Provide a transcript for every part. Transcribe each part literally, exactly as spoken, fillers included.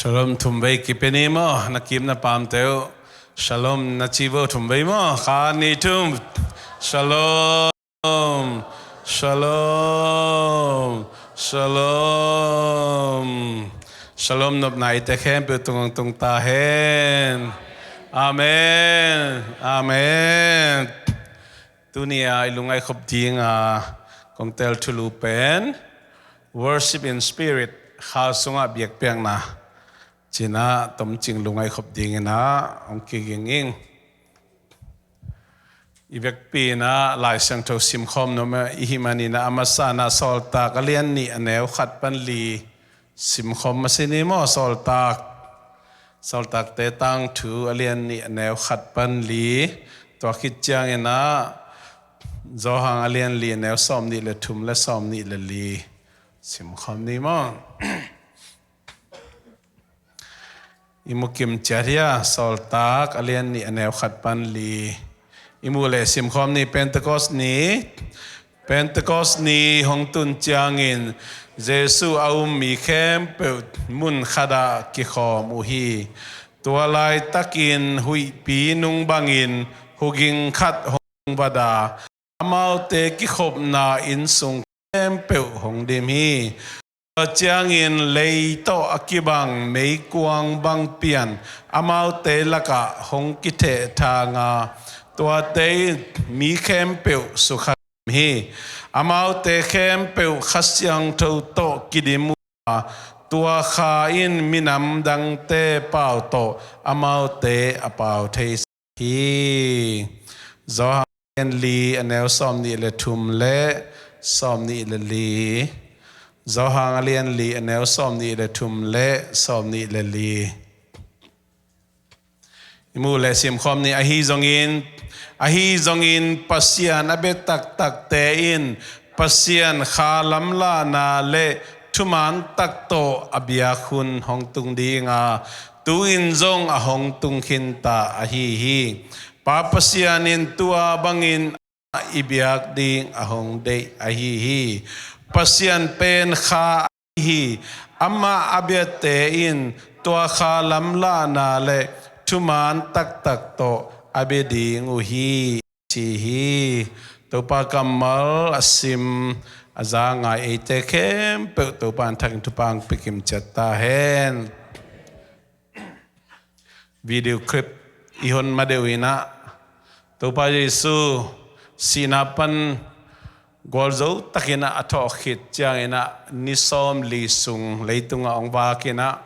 Shalom thum vei kipia ni maw, na kim na pamte uh. Shalom na ci vo thum vei maw, khat nih thum. Shalom, shalom, shalom. Shalom nopna eite khempeuh tung hong tung ta hen. Amen, amen. Tuni-a i lungngaih khop dinga kong tel thulu pen Worship in Spirit, khal sungah biakpiakna ci-in ah tomcing lungngaih khop dingin ah hong kiging ing. I vekpi-in ah Lai Siangtho simkhawm nuam i hih manin ah a masa-in ah Sawltak a lian nih a neu khat pan li simkhawm masa ni maw. Sawltak, Sawltakte tangthu a lian nih a neu khat pan li, tua khit ciangin ah Johan a lian li a neu sawm nih le thum le sawm nih le li simkhawm ni maw. I mu kim ciat hia? Sawltak a lian nih a neu khat pan li. I muh leh simkhawm ni. Pentecost ni, Pentecost ni hong tun ciangin Jesuh a um mi khempeuh mun khatah kikhawm uh hi. Tua laitakin huihpi nung bangin huging khat hong vada, amaute kikhopna inn sung khempeuh hong dim hi. Tua ciangin lei tawh a kibang meikuang bang pian amaute lakah hong kithehthang a, tuate in mi khempeuh sukha hi. Amaute khempeuh Kha Siangtho tawh kidim uh a, tua Kha in minam dangte pau tawh amaute a pau thei hi. Johan a lian li a neu sawm nih le thum le sawm nih le li. Johan a lian li a neu sawm nih le thum le sawm nih le li. I muh leh simkhawm ni. Ahi zongin, ahi zongin Pasian a bia taktakte in Pasian Kha lamlahna le thuman tak tawh a biak hun hong tung ding a, tu-in zong a hong tung khinta ahi hi. Pa Pasian in tua bangin i biak ding a hong deih ahi hi. Pasian pen Kha ahi hi. Amah a biate in tua Kha lamlahna le thuman taktak tawh a bia ding uh hi, ci hi. Topa kammal a sim a za ngai eite khempeuh Topa in thangin thupha hong pia kim ciat ta hen. Video clip i hon ma deuh in ah, Topa Jesu sihna pan gualzo takin ah a thawh khit ciangin ah ni sawm li sung leitungah hong vak in ah,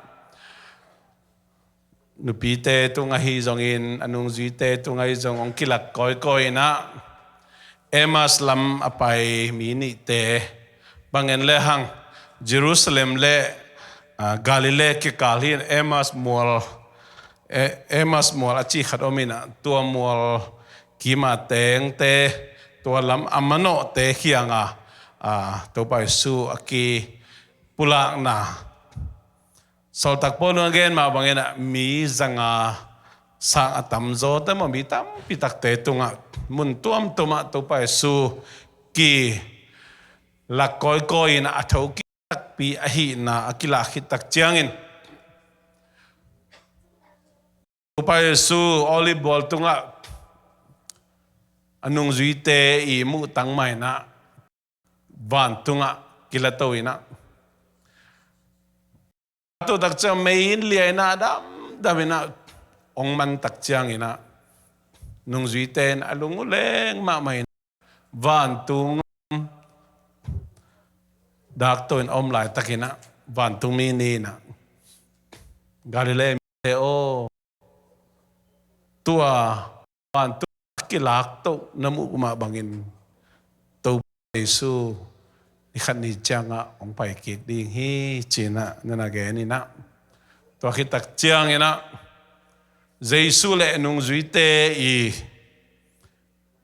nupite tung ahi zongin, a nungzuite tung ahi zong hong kilak kawikawi in ah, Emmaus lam a pai mi nihte, bang en le hang, Jerusalem le, ah, Galilee kikal hi in Emmaus mual, E-, Emmaus mual a ci khat om in ah, tua mual kim a tengte, tua lam a manawhte kiangah, ah, Topa Jesu a kipulakna. Sawltak Paul in a gen mah bangin ah mi zanga sang a tamzawte maw, mi tampi takte tungah mun tuamtuamah Topa Jesu kilak kawikawi in a thokik takpi ahihna a kilak khit tak ciangin, Topa Jesu Olive bual tungah a nungzuite i muhtang mah in ah, vantungah kilato in ah, a tohtak ciang mei in lia in ah, damdam in ah, hong man tak ciangin ah, nungzuite in a lung uh leng mahmah in, vantung dakto in a om laitakin ah, vantungmi nih in ah, Galilee mite aw, tua vantung a kilaktoh na muh mah bangin Topa Jesu ni khat ni ciangah hong pai kik ding hi, ci-in ah na na gen in ah, tua khit tak ciangin ah Jesu le nungzuite i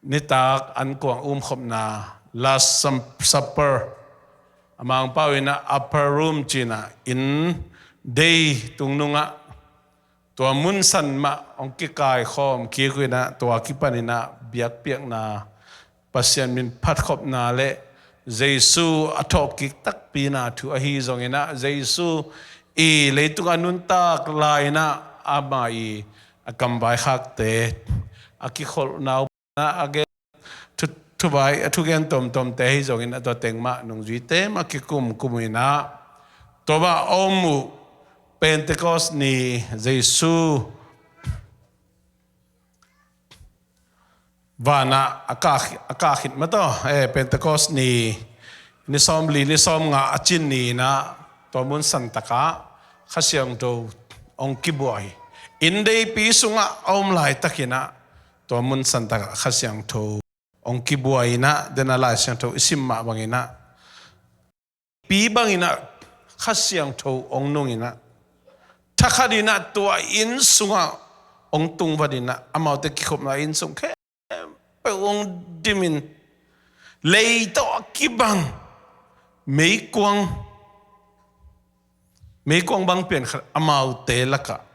nitak ankuang umkhopna, Last Sup-, Supper, a Mangpau in ah upper room ci-in ah, inn dei tungnungah, tua mun san mah hong kikaikhawm kik uh in ah, tua kipan in ah biakpiakna, Pasian min phatkhopna le Jesu a thawhkik takpina thu ahi zongin ah, Jesu i leitung a nuntak lai-in ah ama i a kamvaikhakte a kikholhna uh a gen thu, thuvai a thugen tomtomte ahi zongin a tua teng mah nungzuite mah kikumkum in ah tua mah a om uh Pentecost ni Jesu vanah a kah, a kah khit mah tawh, eh, Pentecost ni, ni sawmli, ni sawmnga a cin ni-in ah tua mun santakah Kha Siangtho hong kibuai. Inndeipi sungah a om laitakin ah tua mun santakah Kha Siangtho hong kibuai in ah, den a Lai Siangtho i sim mah bangin ah pi bangin ah Kha Siangtho hong nungin ah, thakhatin ah tua inn sungah hong tungvatin ah, amaute kikhopna inn sung khempeuh hong dimin, lei tawh a kibang meikuang, meikuang bang pian khat amaute lakah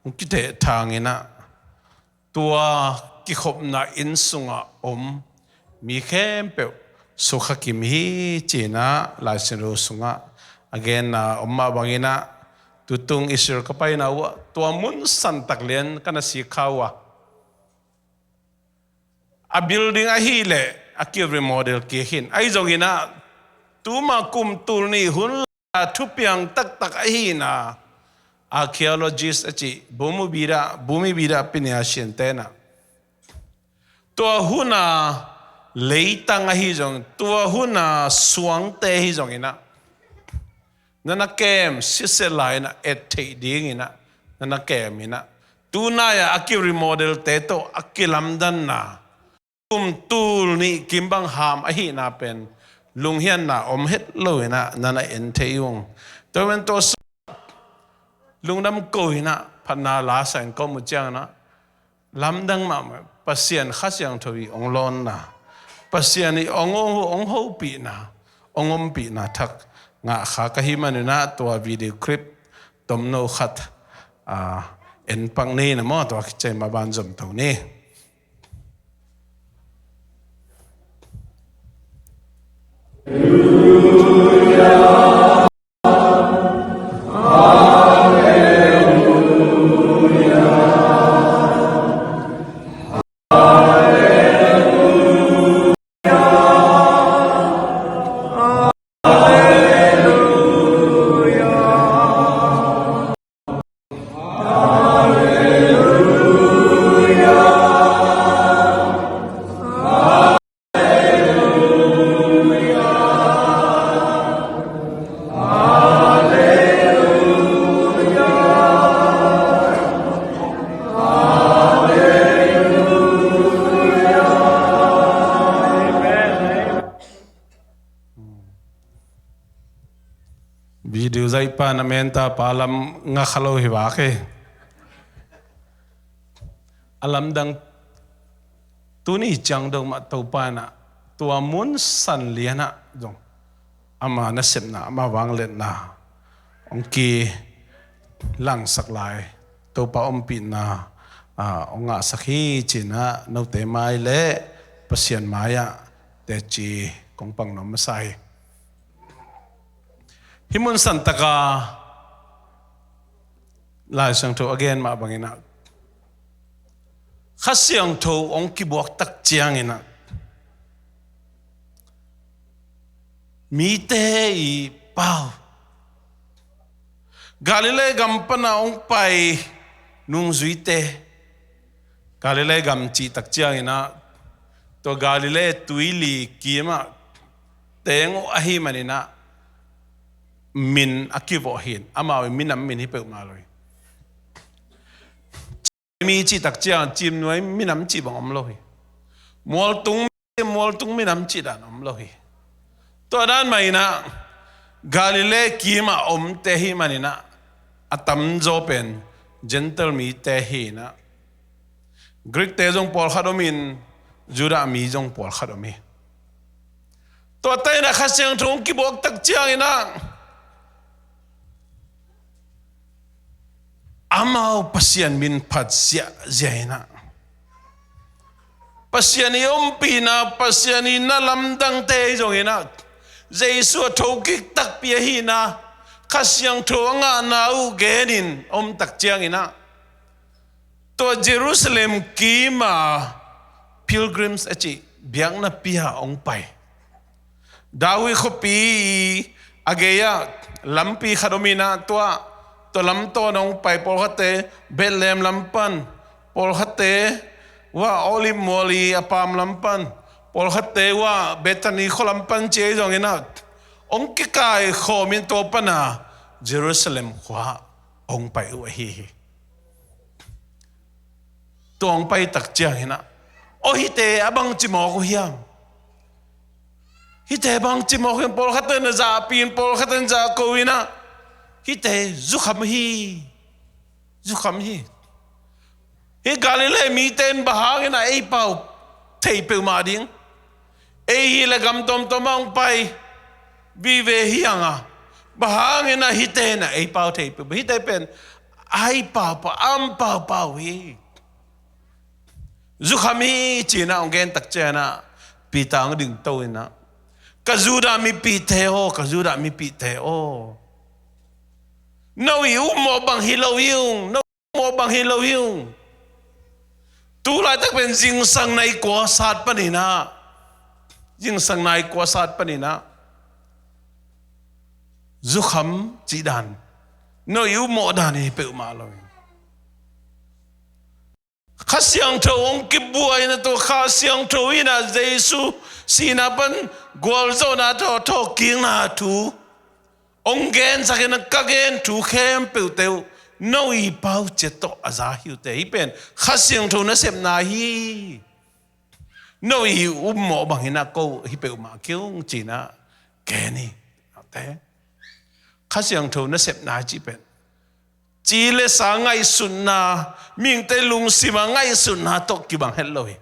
hong kitehthangin ah, tua kikhopna inn sungah om mi khempeuh sukha kim hi, ci-in ah Lai Siangtho sungah a genna om mah bangin ah, tutung Israel ka paina uh ah tua mun santak lian ka na sik kha uh a, a building ahih leh a ki remodel kik hi. Ahi zongin ah tuma kum tul nih hun a thupiang taktak ahi in ah, archaeologist a cih, bhumi bida, bhumi bida pinia siante'n ah, tua hun a leitang ahi zong, tua hun a suangte ahi zongin ah, na na kem sitset lai-in ah et theih dingin ah na na kem in ah, tunai-a a ki remodelte tawh a kilamdanna kum tul nih kim bang ham ahihna pen lunghianna om het lo-in ah na na en thei ung. Tua pen tua sungah lungdam ko-in ah phatna la sa-in ka om uh ciangin ah, lamdang mahmah, Pasian Kha Siangtho i hong lawnna, Pasian i hong, hong, hong hopihna, hong ompihna thak ngah kha ka hih manin ah tua video clip tomno khat, ah, en pak ni na maw, tua khit ciang mah ban zom to ni. Video zaihpa na menta pa lam nga kha lo hi vak e. A lamdang tuni ciang dong mah Topa in ah tua mun san lian ah zong ama nasepna, ama vangliatna hong kilangsak lai, Topa ompihna, ah, hong ngahsak hi ci-in ah note mai le Pasian mai-ah teci kong pang nuam masa hi. Hih mun santaka Lai Siangtho a gen mah bangin ah, Kha Siangtho hong kibuak tak ciangin ah, mite i pau, Galilee gam pana hong pai nungzuite, Galilee gam cih tak ciangin ah, tua Galilee tuili kimah teng uh ahih manin ah, min a kivawh hi-in, amau i minam min hi peuhmah lo hi. Mi cih tak ciang, Cimnuai minam cih bang om lo hi. Mualtung, mualtung minam cih dan om lo hi. Tua dan mah in ah, Galilee kimah omte ahih manin ah, a tamzaw pen Gentile mite hi-in ah, Greek-te zong pawlkhat om in, Judah mi zong pawlkhat om hi. Tuate in ah Kha Siangtho hong kibuak tak ciangin ah, amau Pasian min phat ziahziah in ah, Pasian i ompihna, Pasian i na lamdangte hi zongin ah, Jesu a thokik takpi ahihna, Kha Siangtho a ngahna uh genin a om tak ciangin ah, tua Jerusalem kima pilgrims a cih biaknapi-ah hong pai. David khuapi a gei-ah lampi khat om in ah, tua, tua lam tawn hong pai. Pawlkhatte Bethlehem lam pan, pawlkhatte uh ah Olive mual i a paam lam pan, pawlkhatte uh ah Bethany khua lam pan ci ahi zongin ah, hong kikaikhawm in tua pana Jerusalem khua hong pai uh ahi hi. Tua hong pai tak ciangin ah, aw, hihte a bangci mawk uh hiam? Hihte a bangci mawk uh hiam? Pawlkhatte na zahpih in, pawlkhatte na zahko in ah, hihte zukham hi. Zukham hi. Hih Galilee mite in bang hangin ah ei pau thei peuhmah ding? Ei hi leh gam tuamtuam ah hong pai vive hi hang a, bang hangin ah hihte in ah ei pau thei peuh? Hihte pen a hi paupau, a om paupau hi. Zukham hi ci-in ah hong gen tak ciangin ah, Peter hong dingto in ah, ka Judah mipihte aw, ka Judah mipihte aw, no i upmawh bang hi lo hi ung, no mawh bang hi lo hi ung. Tu laitak pen zingsang nai kua sat panin ah, zingsang nai kua sat panin ah, zukham cih dan, no i upmawh dan hi peuhmah lo hi. Kha Siangtho hong kibuai in ah, tua Kha Siangtho in ah Jesu sihna pan gualzawhna tawh thawhkikna thu hong gensak in ah, ka gen thu khempeuhte uh no i pau ciat tawh a za hi uh teh. Hih pen Kha Siangtho nasepna hi. No i upmawh bangin ah ko hi peuhmah kei ung ci-in ah gen hi. Kha Siangtho nasepna cih pen ci le sa ngaihsutna, mihingte lungsim a ngaihsutna tawh kibang het lo hi.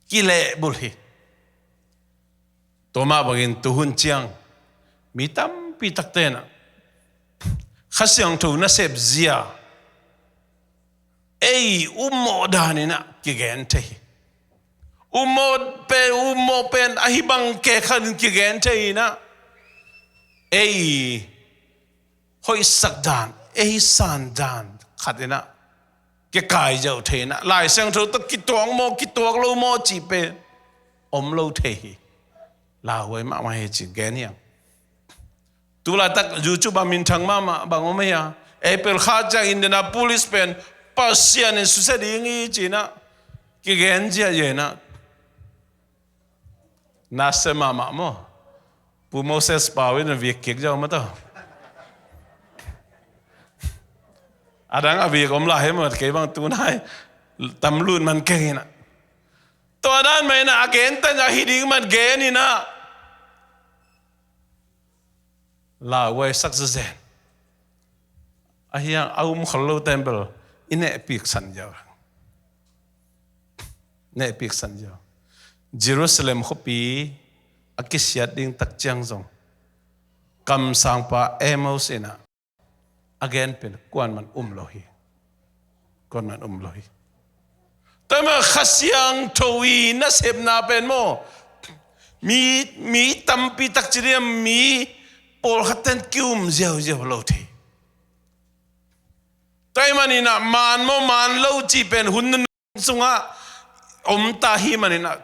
Kilehbulh hi. Tua mah bangin tuhun ciang mi tampi takte in ah Kha Siangtho nasep zia ei upmawh dan in ah kigen thei hi. Upmawh pen, upmawh pen ahi bang kei khat in kigen thei in ah, ei hoihsak dan, ei san dan khat in ah kikai ziau thei in ah, Lai Siangtho tawh kituak maw, kituak lo maw cih pen om lo thei hi. Lauhuai mahmah hi ci-in gen hi hang. Tu laitak YouTube ah minthang mahmah bang om ahi a, April kha ciang Indianapolis pen Pasian in susia ding hi ci-in ah kigen ziahziah in ah, nasia mahmah maw? Pu Moses Pau in a vik kik ziau mah tawh. A dang a vik om lai hi maw, kei bang tu nai tam lut man keng in ah. Tua dan mah in ah, a gen tan a hi ding man gen in ah, lauhuaisak zenzen. Ahi hang a um khol lo temple i nehpik san ziau. Nehpik san ziau. Jerusalem khuapi a kisiat ding tak ciang zong kamsangpa Amos in ah a gen pen kuaman um lo hi. Kuaman um lo hi. Tua mah Kha Siangtho i nasepna pen maw, mi, mi tampi tak ci ding a, mi pawlkhat ten ki-um ziauziau lo thei. Tua ahih manin ah man maw man lo cih pen hun nunung sungah om ta ahih manin ah,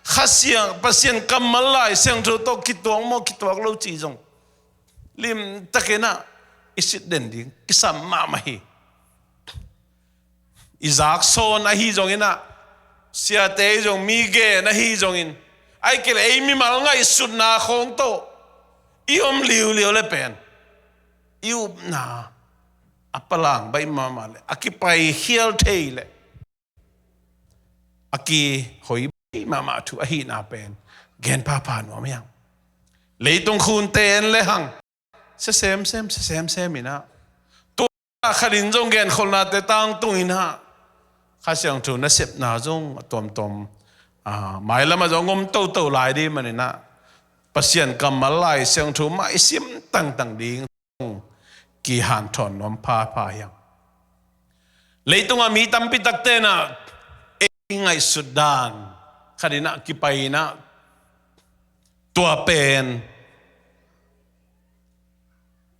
Kha Siang, Pasian kammal Lai Siangtho tawh kituak maw kituak lo cih zong limtakin ah i sit den ding kisam mahmah hi. I zaksawn ahi zongin ah, siate ahi zong, mi gen ahi zongin, ahih kei leh ei mimal ngaihsutna khawng tawh i om liuliau le pen i upna a palang baih mahmah le a kipai khial thei le a kihoi baih mahmah thu ahihna pen gen phapha nuam hi hang. Leitung khunte en le hang, sia semsem, sia semsem in ah, tua khat in zong genkholhnate tangtung in ah, Kha Siangtho nasepna zong a tuamtuam, ah, mailam ah zong om toto lai ding manin ah, Pasian kammal Lai Siangtho mah i sim tangtang ding kihanthawn nuam phapha hi hang. Leitung ah mi tampi takte in ah ei ngaihsut dan khat in ah kipai in ah, tua pen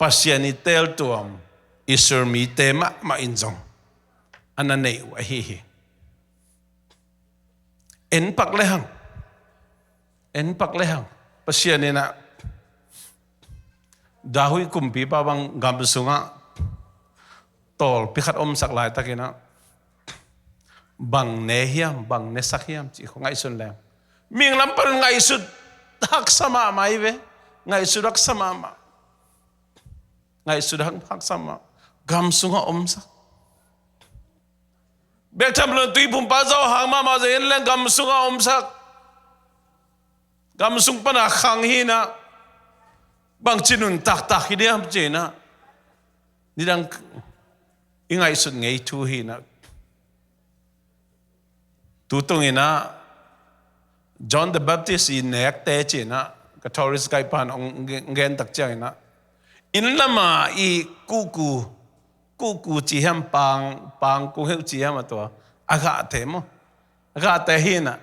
Pasian i teeltuam Israel mite mahmah in zong a na neih uh ahi hi. En pak lehang, en pak lehang, Pasian in ah David kumpipa bang gam sungah tawlpi khat omsak laitakin ah bang ne hiam, bang nesak hiam cih khaw ngaihsun leng, mihing lam pan ngaihsut haksa mahmah hi ve. Ngaihsut haksa mahmah. Ngaihsut hak, haksa mahmah. Gam sungah omsak. Bek tham lo, Tuiphumpa Johan mahmah zong en leng gam sungah omsak. Gam sung pan a khang hi in ah, bangci nuntaktak hi diam ci in ah, nidang i ngaihsut ngei thu hi in ah. Tutung in ah John the Baptist i nekte ci in ah, Catholic kaipan hong gen, gen tak ciang in ah, inn lam a i kuku, kuku ci hiam, pang, pang kung heuh ci hiam, a tua a gahte maw, a gahte hi in ah,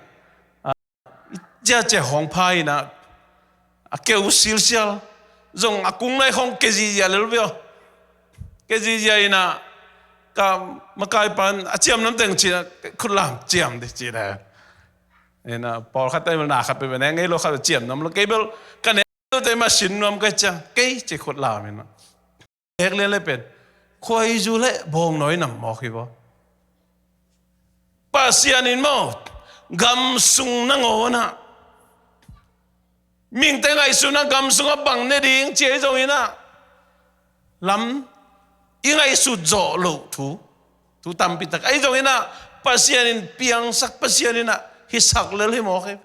ciacia hong pha in ah, a keu silsial, zong a kung nai hong ke zizia lel via, ke zizia in ah, ka makai pan a ciam nam teng ci in ah, khut lam ciam dih ci in ah. In ah, pawlkhat te bel na khat pe bel ne ngei lo, khat ciam nam lo, kei bel ka ne lo te mah sin nuam ka hi ciang, kei ci khut lam in ah. Ek lian le pen khuaizu le bawngnawi nam mawk hi vaw. Pasian in maw, gam sung nangawn ah, mihingte ngaihsutna gam sungah bang ne ding ci ahi zongin ah, lam i ngaihsut zawh loh thu, thu tampi tak ahi zongin ah, Pasian in piangsak, Pasian in ah hisak lel hi mawk hi.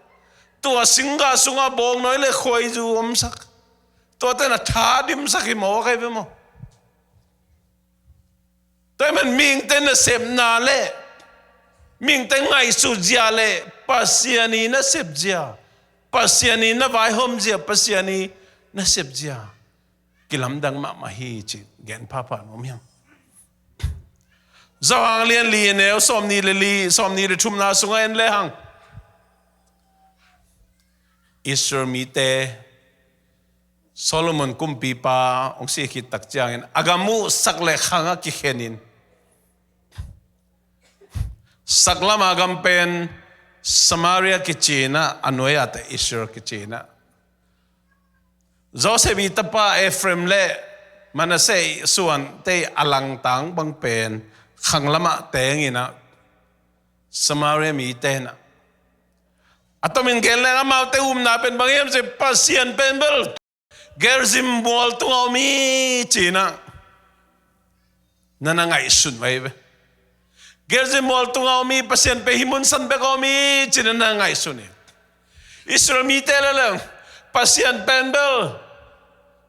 Tua singgah sungah bawngnawi le khuaizu omsak, tuate in ah tha dimsak hi mawk ahi ve maw. Tua ahih man mihingte nasepna le mihingte ngaihsut zia le Pasian i nasep zia, Pasian i na vaihawm zia, Pasian i nasep zia kilamdang mahmah hi ci gen phapha nuam hiam? Johan lian li, neu sawmnih le li, sawmnih le thumna sungah en lehang, Israel mite Solomon kumpipa hong sih khit tak ciangin a gam uh sak le khangah kikhenin, sak lam a gam pen Samaria kici in ah, a nuai-a teh Israel kici in ah, Joseph i tapa Ephraim le Manasseh i suante a langtang bang pen khang lamah teng in ah, Samaria mite in ah, a tomin gen leng amaute upna pen bang hiam cih leh, Pasian pen bel Gerizim mual tungah om hi ci in ah na na ngaihsun uh ahi ve. Gerizim mual tungah om hi, Pasian pen hih mun san bek ah om hi ci in ah na ngaihsun hi. Israel mite le leng Pasian pen bel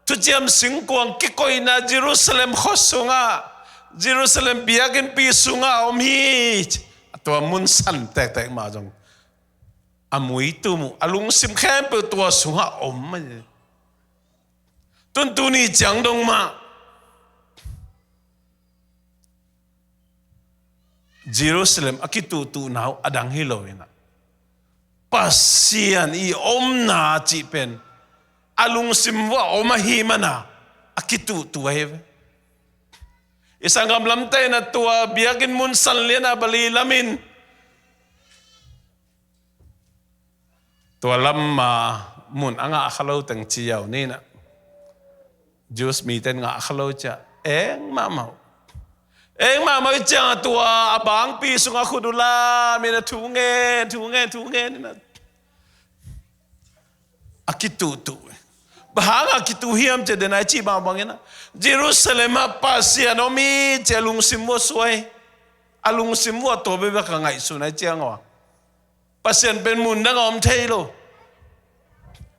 thuciam singkuang kikoihna Jerusalem khua sungah, Jerusalem biakinnpi sungah om hi ci. A tua mun san tektek mah zong a muitu mu, a lungsim khempeuh tua sungah om. Tun tuni ciang dong mah Jerusalem a kituhtuhna uh a dang hi lo in ah, Pasian i omna cih pen a lungsim uh a om ahih man a, a kituhtuh ahi ve. I sanggam lamte in ah tua biakinn mun san lian a Bali lam in, tua lam a mun a ngah kha lo teng ci ziau ni in ah, Jews mite in ngah kha lo ciang eng mahmah uh. Eng mahmah uh ciang a tua a bangpi sungah khut uh lam in ah thu ngen, thu ngen, thu ngen in ah a kituhtuh. Bang hang a kituh hiam cih leh, den a i cih bang bangin ah, Jerusalem ah Pasian om hi cih a lungsim uh a suai, a lungsim uh a tua bekbek a ngaihsun ahih ciang uh a, Pasian pen mundang a om thei lo.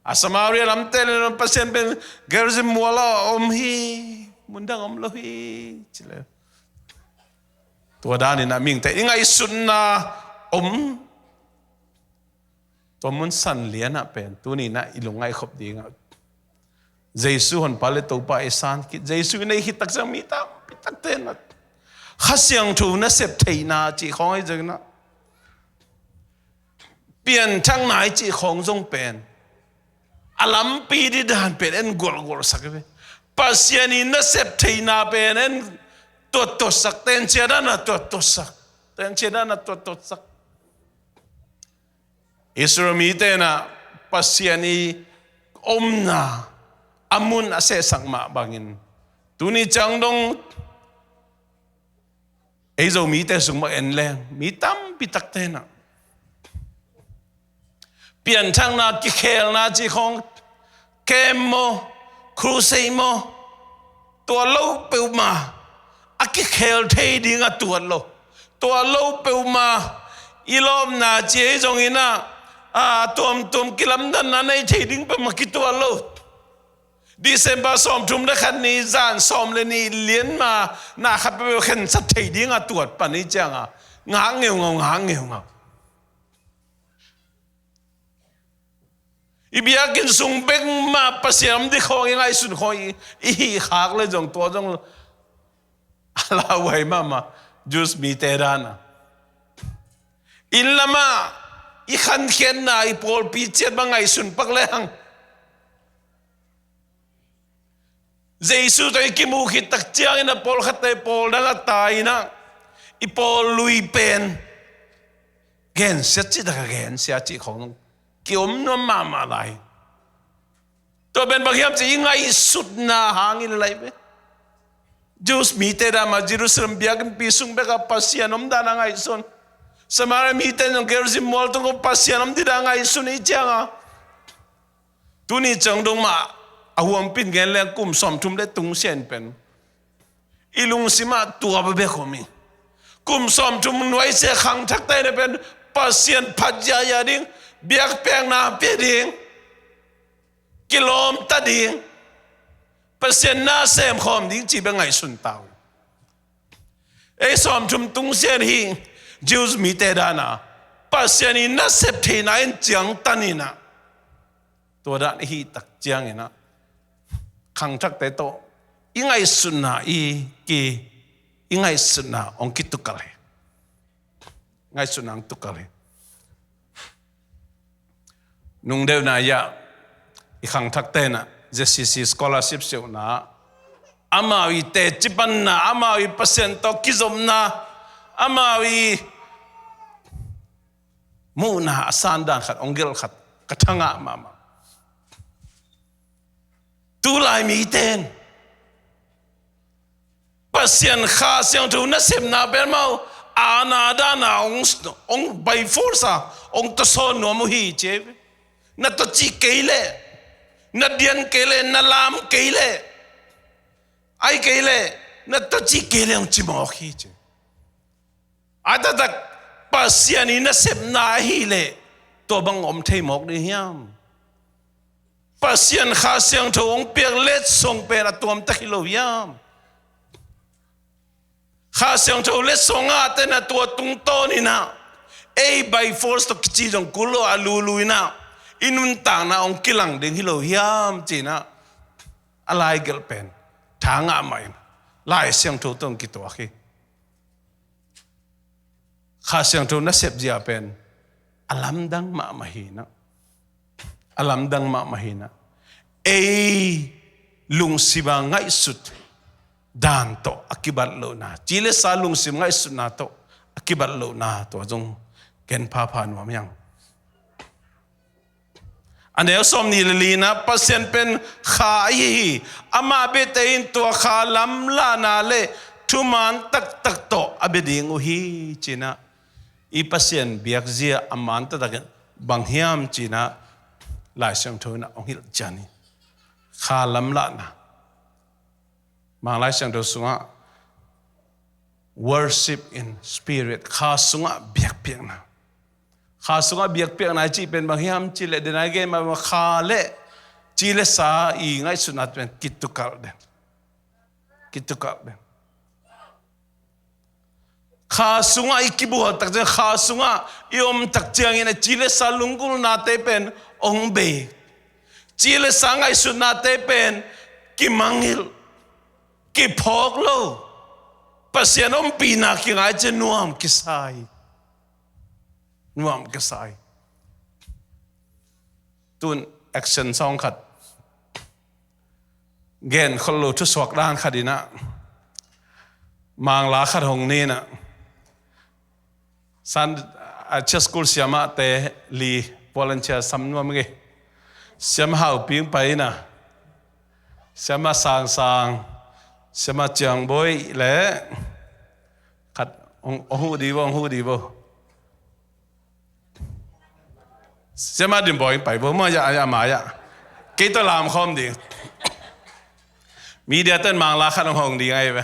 A Samaria lamte le Pasian pen Gerizim mual ah om hi, mundang a om lo hi ci leh, tua danin ah mihingte i ngaihsutna om, tua mun san lian ah pen tuni in ah i lungngaih khop ding ah, Jesu Honpa le Topa i san khit, Jesu i neih khit tak ciang mi tampi takte in ah Kha Siangtho nasep theihna cih khawng ahi zongin ah, pianthakna i cih khawng zong pen a lampi ding dan pen en gualgual sak hi ve. Pasian i nasep theihna pen en tuattuatsak, tencia dana tuattuatsak, tencia dana tuattuatsak. Israel mite na Pasian i omna a mun a sehsak mah bangin tuni ciang dong ei Zomite sung mah en leng mi tampi takte na pianthakna, kikhelna cih khawng, camp maw, crusade maw, tua lo peuhmah a kikhel thei ding a tuat lo. Tua lo peuhmah i lawpna ci ei zongin ah, a tuamtuam kilamdanna nei thei ding peuhmah kituat lo. December sawmthum le khat ni zan sawm le nih lianma na khat peuh khensat thei ding a tuat pan i cianga ngak ngeungau, ngak ngeungau. I biakinn sung bek mah Pasian om ding khawng i ngaihsun khawng i, i hih khak le zong tua zong a lauhuai mahmah Jews mite dana. Inn lamah i khankhiatna, i pawlpi ciat bang ngaihsun pak lehang Jesu tawh i kimuh khit tak ciangin a pawlkhatte pawl dang a tai inah i pawl lui pen gensia cih tak a gensia cih khawng kiom nuam mahmah lai. Tua pen bang hiam cih i ngaihsutna hangin lai ve. Jews mite dan mah Jerusalem biakinnpi sung bekah Pasian om dan a ngaihsun. Samaria mite zong Gerizim mual tungah Pasian om ding dan a ngaihsun i cianga tuni ciang dong mah a huampin gen leng kum sawmthum le tung sian pen i lungsimah tua bek om hi. Kum sawmthum nuaisiah khangthakte na pen Pasian phat ziahziah ding, biakpiakna pia ding, kilawmta ding, Pasian na semkhawm ding cih bek ngaihsun ta uh. Ei sawmthum tung sian hi. Jews mite dana Pasian i nasep theihna in ciangtan inah tua dan i hih tak cianginah khangthakte tawh i ngaihsutna i ki, i ngaihsutna hong kitukal hi. Ngaihsutna hong tukal hi. Nungdeuhna ia i khangthakte na Z C C scholarship siuhna, amau i teci panna, amau i Pasian tawh kizopna, amau i muhna a sandan khat hong gelh khat ka thangah mahmah. Tulai mite in Pasian Kha Siangtho nasepna pen mau a na dana hong, hong by force a hong tawsawn nuam uh hi ci. Na tawh cih kei leh, na dian kei leh, na lam kei leh, ai kei leh, na tawh cih kei leh hong ci mawk hi ci. A taktak Pasian i nasepna ahih leh tua bang om thei mawk ding hiam? Pasian Kha Siangtho hong piak letsong pen a tuamtak hi lo hiam? Kha Siangtho letsong ah tena tua tungtawn inah ei by force tawh kici zong kul lo a lulu inah i nuntakna hong kilang ding hi lo hiam ci inah a laigelh pen tha ngah mah in Lai Siangtho tawh hong kituak hi. Kha Siangtho nasep zia pen a lamdang mahmah hi inah, a lamdang mahmah hi inah ei lungsim a ngaihsut dan tawh a kibat lohna, ci le sa lungsim ngaihsutna tawh a kibat lohna tua zong ken phapha nuam hiang. A neu sawm nih le lina Pasian pen Kha ahi hi. Amah biate in tua Kha lamlahna le thuman taktak tawh a bia ding uh hi ci inah i Pasian biakzia a man taktak in bang hiam ci inah Lai Siangtho inah hong hilh cian hi. Kha lamlahna. Mang Lai Siangtho sungah worship in spirit, Kha sungah biakpiakna. Kha sungah biakpiakna i cih pen bang hiam cih leh denai gen mah Kha le ci le sa i ngaihsutna pen kitukalh den. Kitukalh den. Kha sungah i kibual tak ciang, Kha sungah i om tak ciangin a ci le sa lunggulhnate pen hong bei. Ci le sa ngaihsutnate pen kimangngilh, kiphawk lo. Pasian ompihna kingai ciang nuam kisai. Nuam kisai. Tun action song khat. Gen khol lo thusuak dan khat in ah, Mangla khat hong ni in ah, Sunday school siamahte li volunteer sam nuam ing ei. Siamah Hau Ping pai in ah, Siamah Sang Sang, Siamah Ciang Bawi le khat hong, hong huh di vo, hong huh di vo. Siamah Dim Bawi pai vo maw, ya, ya, ma ya. Kei tawh lam khawm ding. Media ten Mangla khat hong hong ding ahi ve.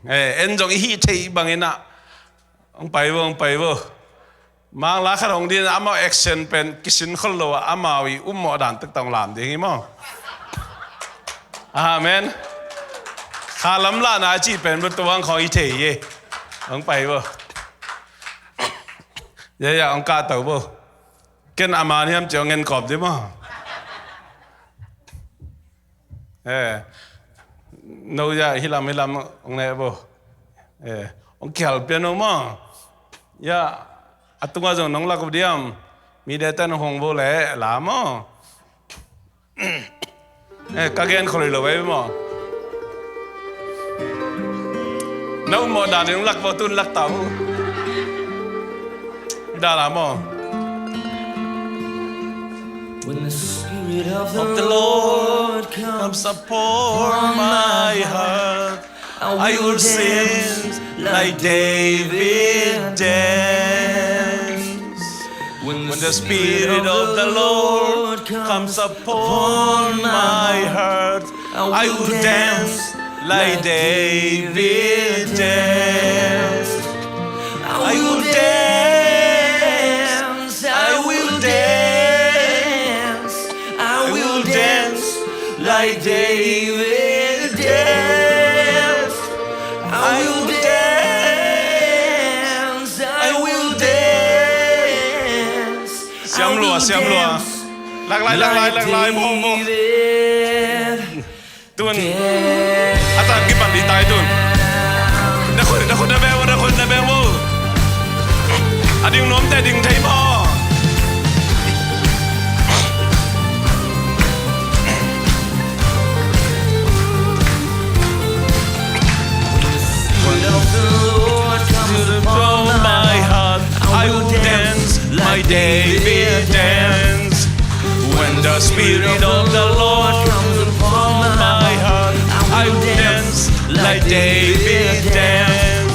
Eh, en zong i hih theih bangin ah hong pai vo, hong pai vo. Mangla khat hong ding, amau action pen kisin khol lo a, amau i ummawh dan tek tawh hong lam ding hi maw. Amen. Kha lamlahna a cih pen vo tuang khawng i thei hi. Hong pai vo. Ya, ya, hong kahto vo. Ken a man hiam ci hong en kawm di maw. Eh, no ya, hi lam, hi lam hong ne vo. Eh, hong kihal pian no maw. Ya, a tungah zong nong lak uh diam. Media ten hong hong vo le la maw. Eh, ka gen khol lo ve maw. Na ummawh dan in hong lak vo, tun lak ta uh. Dan a maw. When the Spirit of the Lord comes upon my heart, I will dance like David danced. When the Spirit of the Lord comes upon my heart, I will dance like David danced. I will dance, I will dance, I will dance like David danced. I will dance, I will dance. Siam lua, siam lua. Lak lai, lak lai, lak lai, mo, mo. Tun a tan kipan ding ta hi tun. Na khut, na khut na beng vo, na khut na beng vo. A ding nuamte ding thei maw. When the Spirit of the Lord comes upon my heart, I will dance like David danced. When the Spirit of the Lord comes upon my heart, I will dance like David danced.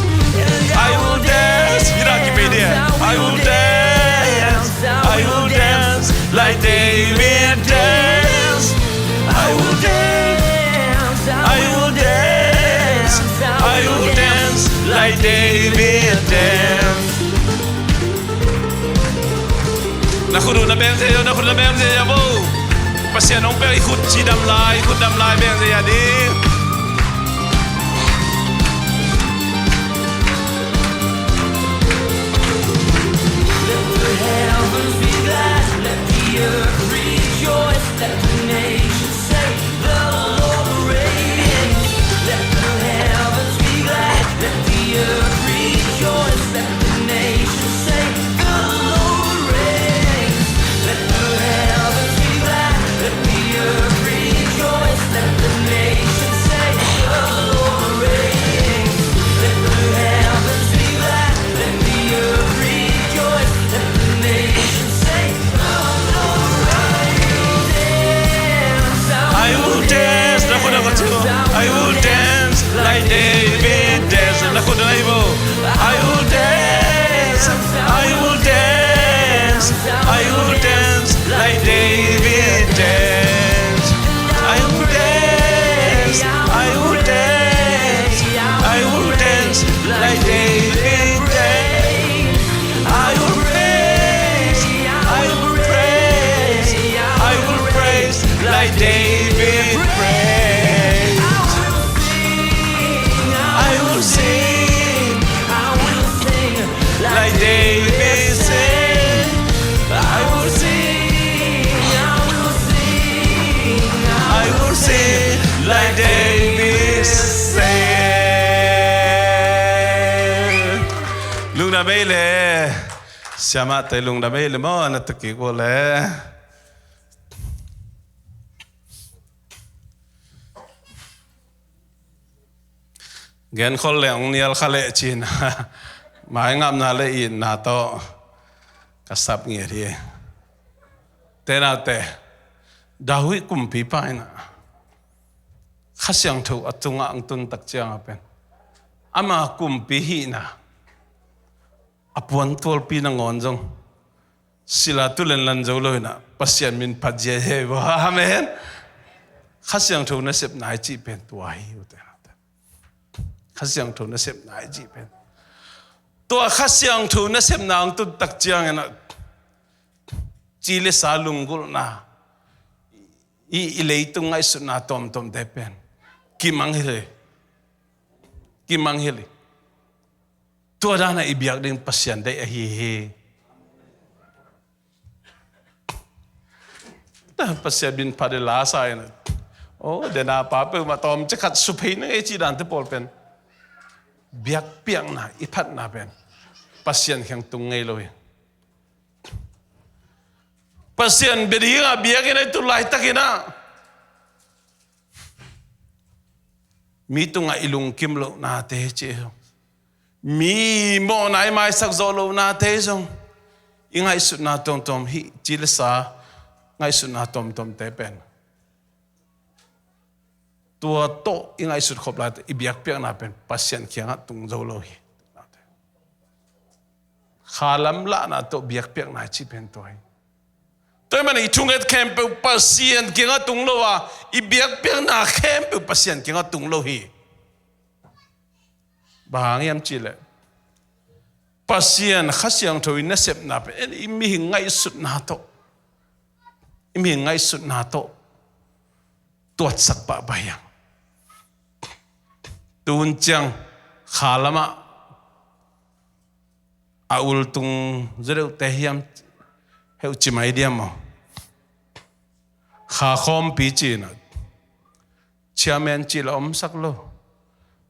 I will dance. Hiraki media. I will dance. I will dance like David danced. I will dance. I will dance. I will dance like David danced. Na khut uh na beng thei uh, na khut na beng thei uh vo. Pasian hong pia i khut cidam lai, i khut dam lai beng thei uh a ding. Let the heavens be glad, let the earth rejoice, let the nations say, "The Lord reigns." Let the heavens be glad, let the earth rejoice, let the nations say, "The Lord reigns." Let the heavens be glad, let the earth rejoice, let the nations say, "The Lord reigns." Let the heavens be glad, let the earth rejoice, let the nations say, "The Lord reigns." I will dance. Na khut na khut. I will dance like David danced. Na khut na khut. I will dance. I will dance. I will dance like David danced. I will dance. I will dance. I will dance like David danced. I will praise. I will praise. I will praise like David praised. I will sing. I will sing. I will sing. Like David said, I will sing, I will sing, I will sing like David said. Lungdam ei le, siamahte lungdam ei le maw, na tuk kik uh le. Genkhol le hong nial kha leh cin. Mai ngapna le itna tawh ka sap ngiat hi. Te naute, David kumpipa in ah Kha Siangtho a tungah hong tun tak ciangah pen ama kumpi hihna a puantualpi nangawn zong sila tu lenlan zo lo in ah Pasian min phat ziahziah hi. Amen. Kha Siangtho nasepna i cih pen tua hi, ute naute. Kha Siangtho nasepna i cih pen tua. Kha Siangtho nasepna hong tun tak ciangin ah ci le sa lunggulhna, i, i leitung ngaihsutna tuamtuamte pen kimang hi le, kimang hi le. Tua dan a i biak ding Pasian deih ahi hi. Pasian min phat le la sa in ah, oh, dena pa peuhmah tawmcik khat suphei na ngei cih dante pawl pen biakpiakna i phatna pen Pasian kiang tung ngei lo hi. Pasian bia dingah biakinn a i tun laitakin ah mi tungah i lungkim lohnate ci, mi mawhna i maisak zawh lohnate zong i ngaihsutna tuamtuam hi, ci le sa ngaihsutna tuamtuamte pen tua tawh i ngaihsut khop lai, i biakpiakna pen Pasian kiangah tung zo lo hi. Khalam lahna tawh biakpiakna i cih pen tua hi. Tua ahih manin i thunget khempeuh Pasian kiangah tung lo a, i biakpiakna khempeuh Pasian kiangah tung lo hi. Bang hang hiam cih leh Pasian Kha Siangtho i nasepna pen i mihing ngaihsutna tawh, i mihing ngaihsutna tawh tuatsak pahpah hi hang. Tuhun ciang khalamah a ultung zaw deuhte hiam, heuh ci mai diam maw? Kha khawmpi ci in ah chairman cih la omsak lo,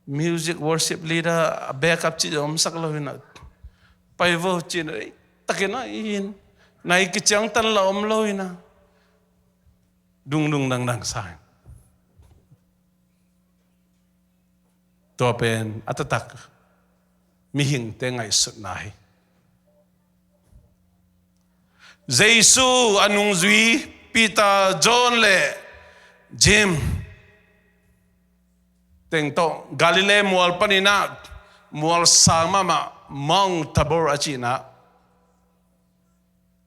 music worship leader, backup cih la omsak lo in ah, pai vo ci in ah, ei takin ah i hin nai kiciangtan la om lo in ah, dungdung dangdang sa in. Tua pen a taktak mihingte ngaihsutna hi. Jesu a nungzui Peter, John le James teng tawh Galilee mual panin ah, mual sang mahmah Mount Tabor a cihna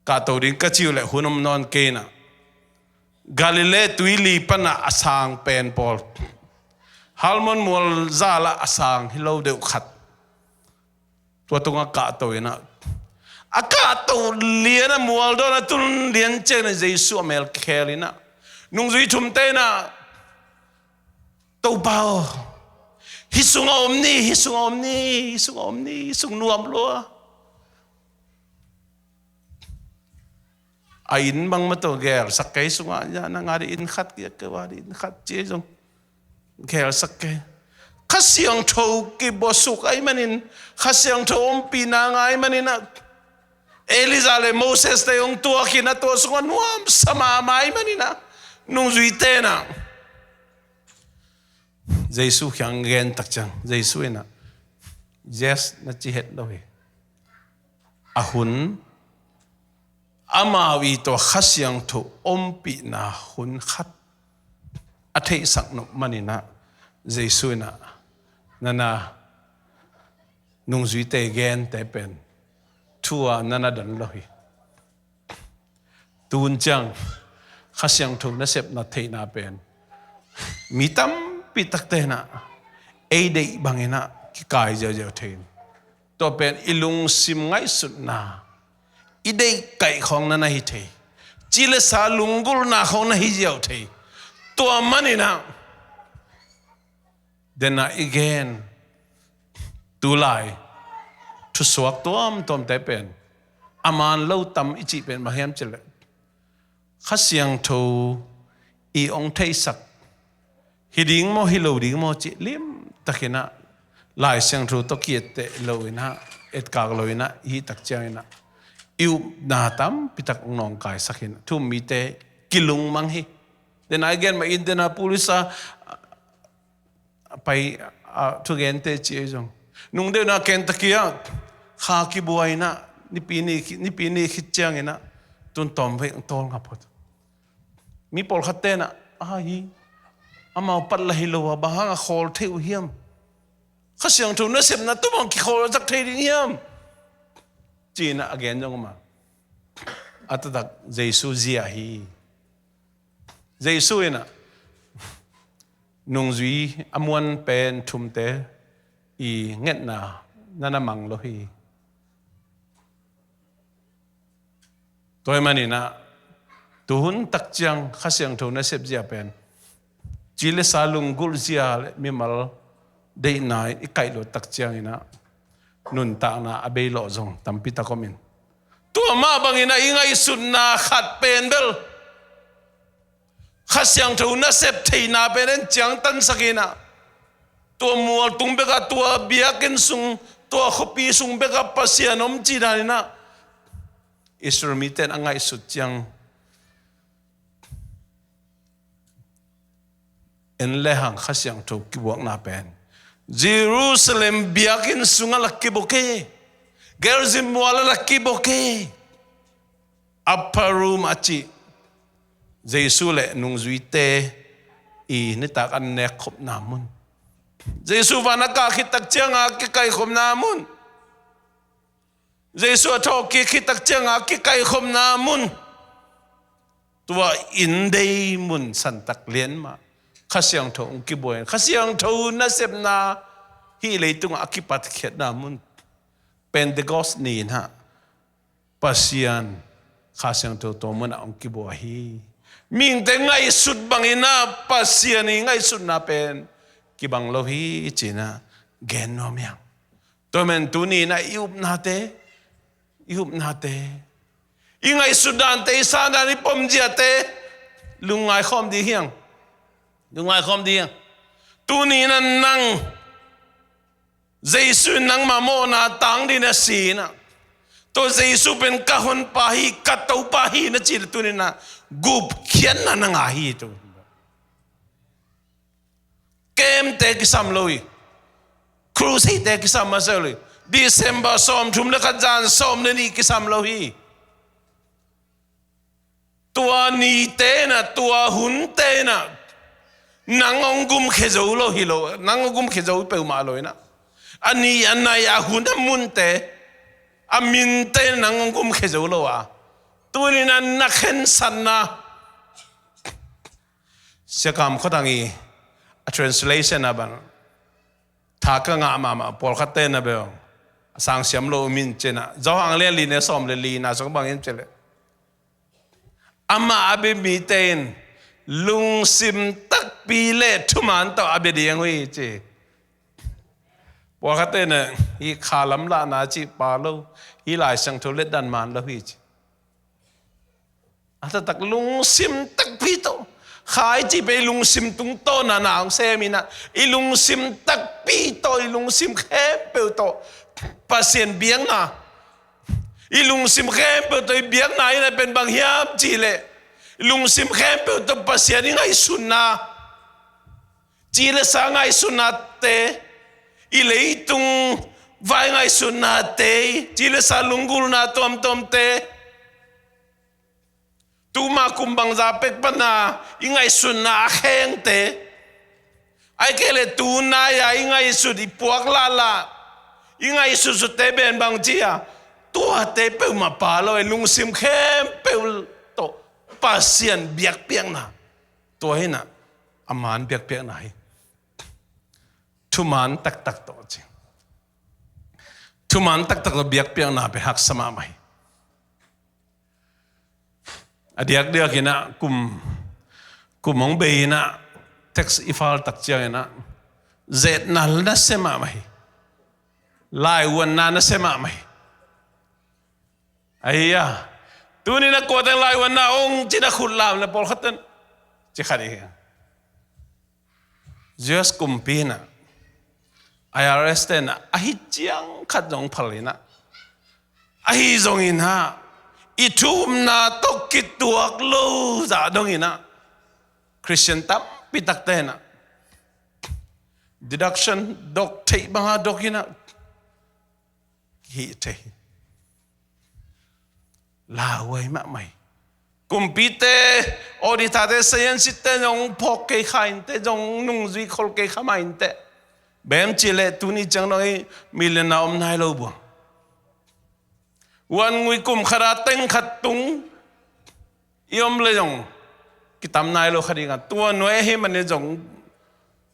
kahto ding ka ci uh leh hun om nawn kei in ah, Galilee tuili pan ah a sang pen pawl, Hermon mual zalah a sang hi lo deuh khat, tua tungah kahto in ah, a kahto lian ah mual dawn a tun lian ciangin ah Jesu a mel khel in ah, nungzui thumte in ah, Topa aw, hih sungah om ni, hih sungah om ni, hih sungah om ni, hih sung nuam lua. A inn bangmah tawh gelsak kei, sungah na ngah ding inn khat, kei a ngah ding inn khat ci zong gelsak kei. Kha Siangtho kibuasuk ahih manin, Kha Siangtho ompihna ngah ahih manin ah, Elijah le Moses te hong tuak in ah, tua sungah nuamsa mahmah ahih manin ah, nungzuite in ah Jesu kiang gen tak ciang Jesu in ah, yes, na ci het lo hi. A hun, amau i tua Kha Siangtho ompihna hun khat a theihsak nop manin ah, Jesu in ah, na na nungzuite gente pen thu a na na don lo hi. Tuhun ciang Kha Siangtho nasepna theihna pen mi tampi takte in ah ei deih bangin ah kikai ziauziau thei in, tua pen i lungsim ngaihsutna, i deih kaih khawng na na hi thei, ci le sa lunggulhna khawng na hi ziau thei. Tua manin ah, den a i gen tulai thusuak tuamtuamte pen a man lo tam i cih pen bang hiam cih leh, Kha Siangtho i hong theihsak hi ding maw, hi lo ding maw cih limtakin ah Lai Siangtho tawh ki-etteh lo in ah, etkak lo in ah, i hih tak ciangin ah i upna tampi tak hong nawngkaisak hi in ah, thu-um mite kilungmang hi. Den a i gen mah in, den a police a a pai, a thugente ci ei zong. Nung deuh na Kentucky ah kha kibuai inah nipi ni, nipi ni khit ciang inah tun tawm vei ang tawl ngap phot. Mi pawlkhat tenah a hi amau pat la hi lo a bang hang a khawl thei uh hiam? Kha Siangtho nasepna tua bang kikhawl zak thei ding hiam? Ci inah a gen zong om a, a taktak Jesu zia hi. Jesu inah nungzui a muan pen thumte i ngetna na na mang lo hi. Tua hi maninah tuhun tak ciang Kha Siangtho nasep zia pen ci le sa lunggulh zia le mimal deihna in i kaih luat tak cianginah nuntakna a bei lawh zong tampi tak om in. Tua mah banginah i ngaihsutna khat pen bel Kha Siangtho nasep theihna pen en ciangtansak inah tua mualtung bekah, tua biakinn sung, tua khuapi sung bekah Pasian om cih daninah Israel mite in a ngaihsut ciang en le hang Kha Siangtho kibuakna pen Jerusalem biakinn sungah la kibuak hi. Gerizim mual ah la kibuak hi. Upper room a cih Jesu le nungzuite i nitak an nekkhopna mun. Jesu van a kah khit tak cianga kikaikhopna mun. Jesu a thawhkik khit tak cianga kikaikhopna mun. Tua inn dei mun santak lian mah Kha Siangtho hong kibuai in Kha Siangtho nasepna hih leitungah a kipatkhiatna mun. Pentecost ni inah Pasian Kha Siangtho tua munah hong kibuai hi. Mihingte ngaihsut banginah Pasian i ngaihsutna pen kibang lo hi cinah gen nuam hiang. Tua men tuni inah i upnate, i upnate, i ngaihsut dante, i san dan, i pomziate lungngai khawm ding hiang. Lungngai khawm ding hiang. Tuni inah nang Jesu in nangmah mawhna tang dingin a si inah tua Jesu pen ka honpa hi, ka Topa hi na cih le tuni inah gupkhiatna na ngah hi tu. Kemte kisam lo hi. Crusade te kisam masa lo hi. December sawmthum le khat zan sawm le nih kisam lo hi. Tua nite inah, tua hunte inah nang hong gumkhia zo lo hi lo, nang hong gumkhia zo peuhmah lo inah a ni a nai a hun a munte a minte inah nang hong gumkhia zo lo a tuni inah na khensatna Siakam Khotang i a translation a bang tha ka ngah mahmah pawlkhatte na bel a sangsiam lo min cinah Johan lian li ne sawm le li na sung bangin ci leh amah a bia mite in lungsim takpi le thuman tawh a bia ding uh hi ci. Pawlkhatte na hi khalam lahna cih pa lo, hi Lai Siangtho letdan man lo hi ci. A taktak lungsim takpi tawh khai cih pen i lungsim tungtawna na hong sem inah i lungsim takpi tawh, i lungsim khempeuh tawh Pasian biakna, i lungsim khempeuh tawh i biakna inah pen bang hiam cih leh i lungsim khempeuh tawh Pasian i ngaihsutna, ci le sa ngaihsutnate, i leitung vai ngaihsutnate, ci le sa lunggulhna tuamtuamte, tuma kum bangza pek pana i ngaihsutna a khengte, ahih kei leh tunai-a i ngaihsut i puak lahlah i ngaihsutsutte pen bang ci a, tuate peuhmah pa lo, i lungsim khempeuh tawh Pasian biakpiakna, tua hinah a man biakpiakna hi. Thuman taktak tawh ci. Thuman taktak tawh biakpiakna pen haksa mahmah hi. A diakdiak inah kum, kum hong bei inah tax i fal tak ciang inah zetna nasia mahmah hi. Laivuanna nasia mahmah hi. Ahi a, tuni na kuateng laivuanna ong cina khut lam na pawlkhat ten ci khat hi. U S kumpi inah I R S te inah ahi ciang khat zong phal inah ahi zong inah i thu upna tawh kituak lo zah dong inah Khristian tampi takte inah Deduction, dok theih banga dok in ah, hih thei. Lauhuai mahmah hi. Kumpite, auditor-te, scientist-te zong phawk kei kha inteh, zong nungzui khol kei kha mah inteh. Bang hiam cih leh tuni ciang dong ei million-a om nai lo buang. Huan ngui kum khat a teng khat tung i om leh zong kitam nai lo kha ding a, tua nuai ahih manin zong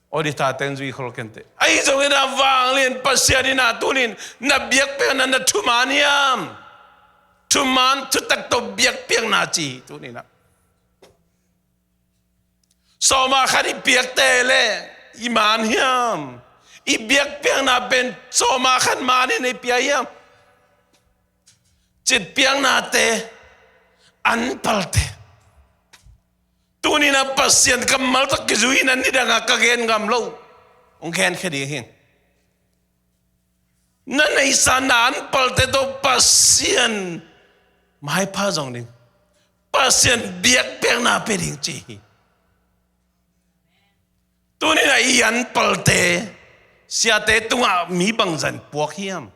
auditor-te in zui khol kei inteh. Ahi zongin ah vanglian Pasian in ah tuni-in na biakpiakna na thuman hiam? Thuman thutak tawh biakpiakna ci hi tuni-in ah. Sawma khat i piakte leh i man hiam? I biakpiakna pen sawma khat manin i pia hiam? Citpiaknate, anpalte. Tuni-in ah Pasian kammal tawh kizui-in ah nidangah ka gen ngam lo hong genkhia ding hi. Na neihsa na anpalte tawh Pasian maipha zong ding, Pasian biakpiakna pia ding ci hi. Tuni-in ah i anpalte, siate tungah mi bangzah in puak hiam?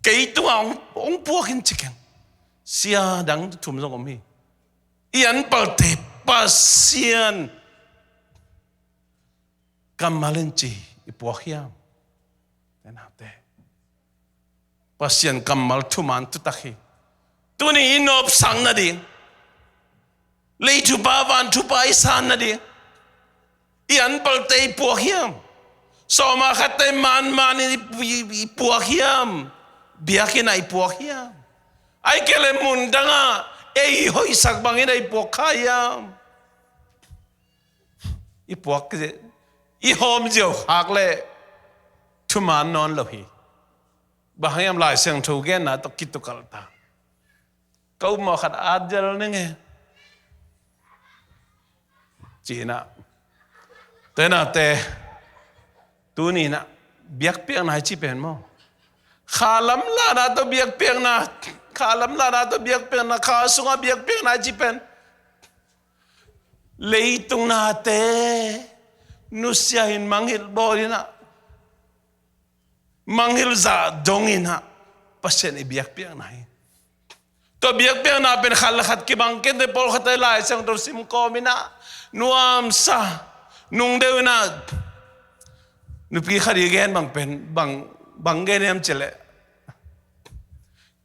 Kei tungah hong, hong puak in ci keng. Sia dang thum zong om hi. I anpalte Pasian kammal in ci i puak hiam? Te naute, Pasian kammal thuman thutak hi. Tuni i nopsak nading, lei thupha van thupha i san nading, i anpalte i puak hiam? Sawma khatte manman in i, i, i puak hiam? Biakinn ah i puak hiam? Ahih kei leh mun dangah ei i hoihsak bangin ah i puak kha hiam? I puak, i hawm ziau khak leh thuman nawn lo hi. Bang hang hiam, Lai Siangtho genna tawh kitukalh ta. Ka upmawh khat at zel ning e, ci-in ah. Te naute, tuni-in ah biakpiakna i cih pen maw, kha lamlahna tawh biakpiakna, kha lamlahna tawh biakpiakna, kha sungah biakpiakna i cih pen leitung nate nusia-in mangngilh bawl-in ah, mangngilh zah dongin ah Pasian i biakpiakna hi. Tua biakpiakna pen khat le khat kibang kei inteh. Pawlkhatte Lai Siangtho sim kawmin ah nuamsa, nung deuh in ah nupi khat i gen bang pen, bang, bang gen hiam cih leh,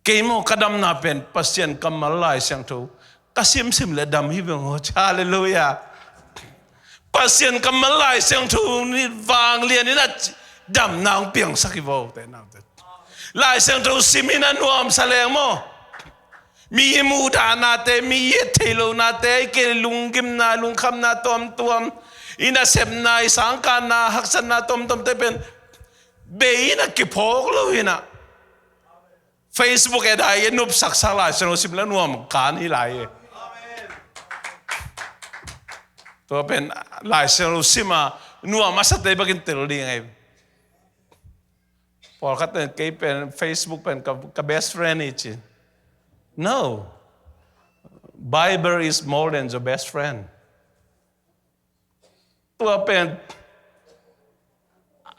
kei maw, ka damna pen Pasian kammal Lai Siangtho ka simsim leh dam hi veng aw. Halleluiah. Pasian kammal Lai Siangtho in vanglian in ah damna hong piangsak hi vo, te naute. Lai Siangtho sim in ah nuamsa leng maw, mi i muhdahnate, mi i et theih lohnate, ahih kei leh lunggimna, lungkhamna tuamtuam, i nasepna, i sangkanna, haksatna tuamtuamte pen bei in ah kiphawk lo in ah, Facebook et a i nopsaksak Lai Siangtho sim leh nuam kan hi lai hi. Tua pen Lai Siangtho sim a nuam a sate bangin tel ding hi. Pawlkhat pen kei pen Facebook pen ka, ka best friend hi ci. No. Bible is more than your best friend. Tua pen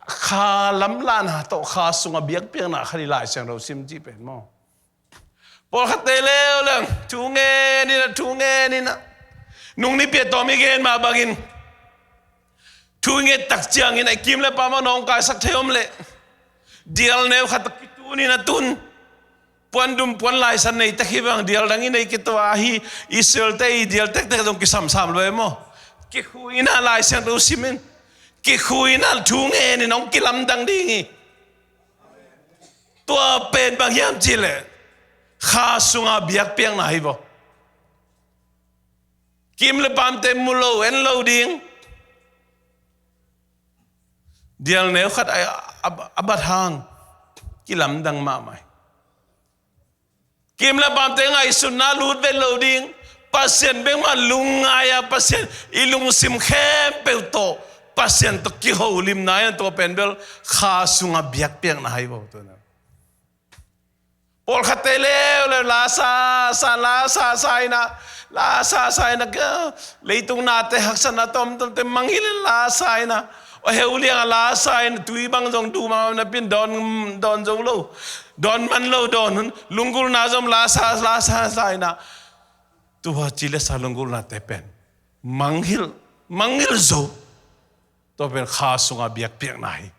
kha lamlahna tawh kha sungah biakpiakna khat hi, Lai Siangtho sim cih pen maw. Pawlkhatte leuleu thu ngen in ah, thu ngen in ah, nung nipi a tawm i gen mah bangin thu i nget tak ciangin ah i kim le pam ah nawngkaisak thei om leh dial neu khat tawh kitun in ah tun. Puandum puanlaisan nei tak hi vang, dial dang i nei kituak hi. Israel-te i dial tektek zong kisamsam lo e maw. Kikhu in ah Lai Siangtho sim in, kikhu in ah thu ngen in hong kilamdang ding hi. Tua pen bang hiam cih leh kha sunga biakpiakna hi vo. Kim le pamte mu lo en lo ding. Dial neu khat a, a, a bat hang kilamdang mahmah hi. Kim le pamte ngaihsutna lut vet lo ding. Pasian bek mah lungngai a, Pasian i lungsim khempeuh tawh, Pasian tawh kiholimna in, tua pen bel kha sunga biakpiakna hi vo. Pawlkhatte leuleu la sa sa, la sa sa in ah, la sa sa in ah, leitung nate haksatna tomtomte mangngilh in la sa in ah, a heu liang a la sa in ah, tui bang zong duh mahmah napi in dawn, dawn zo lo, dawn man lo, dawn hun, lunggulhna zong la sa, la sa sa in ah, tua ci le sa lunggulhnate pen mangngilh, mangngilh zo. Tua pen kha sunga biakpiakna hi.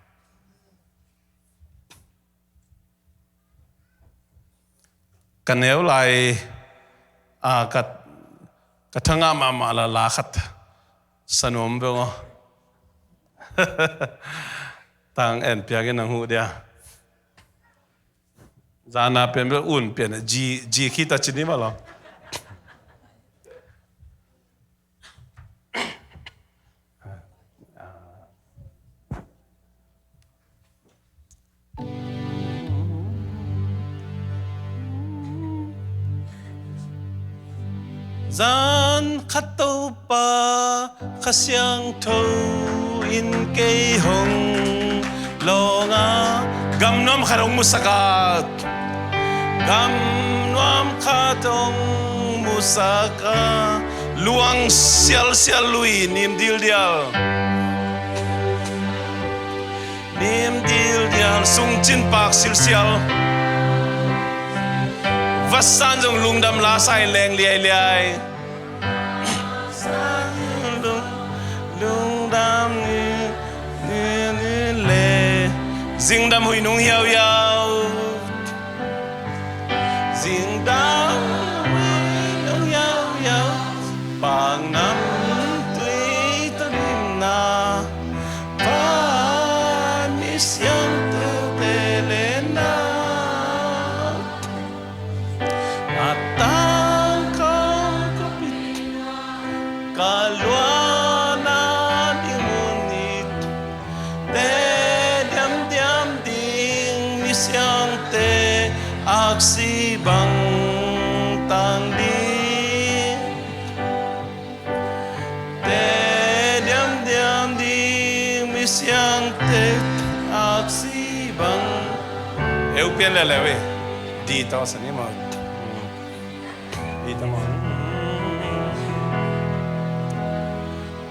Ka neu lai, a, ka, ka thangah mahmah la, la khat sa nuam ve aw. Tang en piak in nang huh dia. Zana pen bel un pian, ji, ji khita cin hi mah lo. Zan khat Topa Kha Siangtho in kei hong lawng a, gam nuam khat hong musak a, gam nuam khat hong musak a, luang sialsial, lui nim dildial, nim dildial, sungcin pak silsial, vasan zong lungdam la sa in leng liailiai. Lungdam ni, ni, ni le. Zingdam huih nung hiauhiau. Zingdam huih nung hiauhiau. Paknam tui tawh dimna, van misiangthote lenna. A tangkham khuapi, ka luahna ding mun hi. Te diamdiam ding misiangte aksi bang tang ding. Te diamdiam ding misiangte aksi bang. Eu pian leuleu e. Di tawh sa ni maw. Di tawh maw.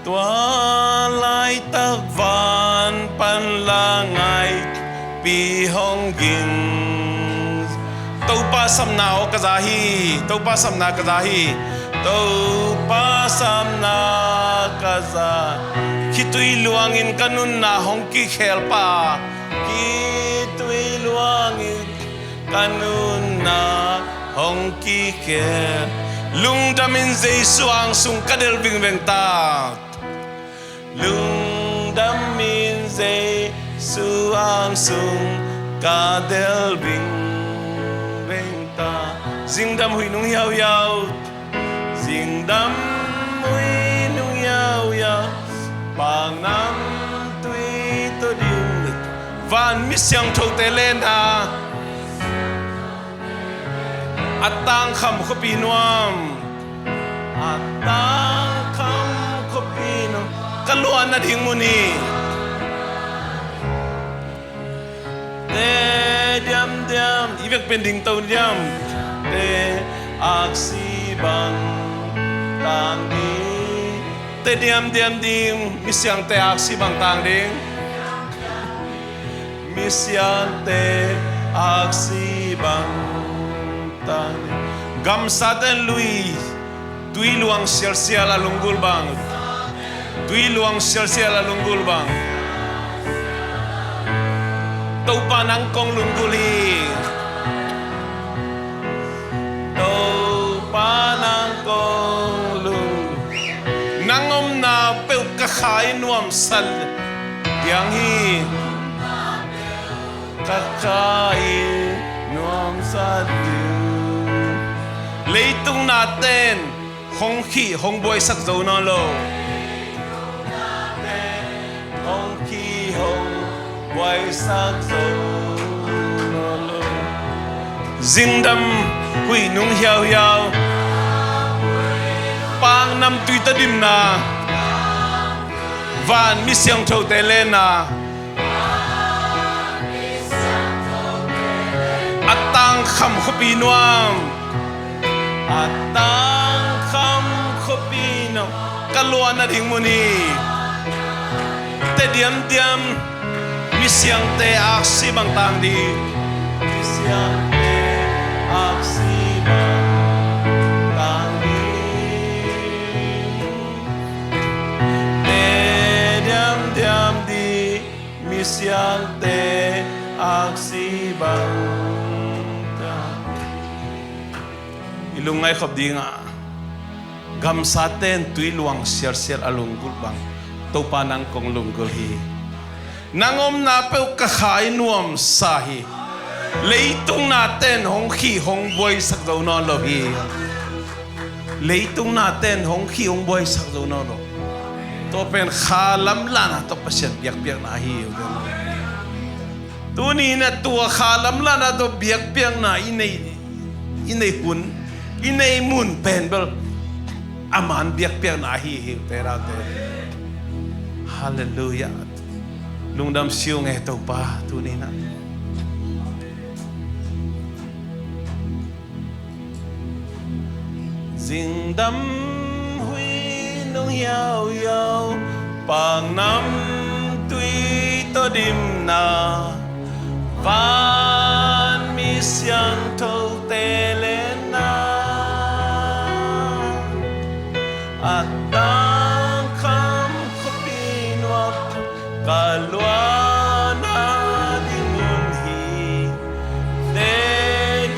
Tua laitak van pan la ngai pi hong ging. Topa sapna aw ka za hi, Topa sapna ka za hi, Topa sapna ka za. Khitui luangin ka nunna hong kikhel pa, khitui luangin ka nunna hong kikhel. Lungdamin Jesu ang sung ka del vingveng ta. Lungdamin Jesu ang sung ka del vingveng ta. Zingdam huih nung hiauhiau. Zingdam huih nung hiauhiau. Paknam tui tawh ding. Van misiangthote lenna. A tangkham khuapi nuam. A tangkham khuapi nuam. Ka luahna ding mun hi. Te diamdiam, i vek pen ding to diam. Te aksi bang tang ding. Te diamdiam ding misiangte aksi bang tang ding. Misiangte aksi bang tang ding. Gamsate lui tui luang sialsial a lunggulh bang. Tui luang sialsial a lunggulh bang. Topa nang kong lunggulh hi. Topa nang kong lung. Nang omna peuh ka kha i nuamsa diang hi. Ka kha i nuamsa diang. Leitung naten hong khih hong buaisak zo nawn lo. Hong khih hong buaisak zo nawn lo. Zingdam huih nung hiauhiau. Paknam tui tawh dimna. Van misiangthote lenna. A tang Kham khuapi nuam, a tang kham khuapi nuam, ka luah nading mun hi. Te diamdiam, misiangte aksi bang tang ding. Misiangte aksi bang tang ding. Te diamdiam ding, misiangte aksi bang tang ding. I lungngaih khop ding a, gamsate in tui luang sialsial a lunggulh bang, Topa nang kong lunggulh hi. Nang omna peuh ka kha i nuamsa hi. Leitung nate'n hong khih hong buaisak zo nawn lo hi. Leitung nate'n hong khih hong buaisak zo nawn lo. Tua pen kha lamlahna tawh Pasian biakpiakna hi. Tuni in a tua kha lamlahna tawh biakpiakna i nei, i nei hun, i nei mun pen bel a man biakpiakna hi hi, ute naute. Halleluiah. Lungdam siu nge Topa, tuni in a. Zingdam hui nung hiauhiau, paknam tui tawh dimna, van mi siangthote lenna, a tangkham khuapi nuam ka luahna ding mun hi. Te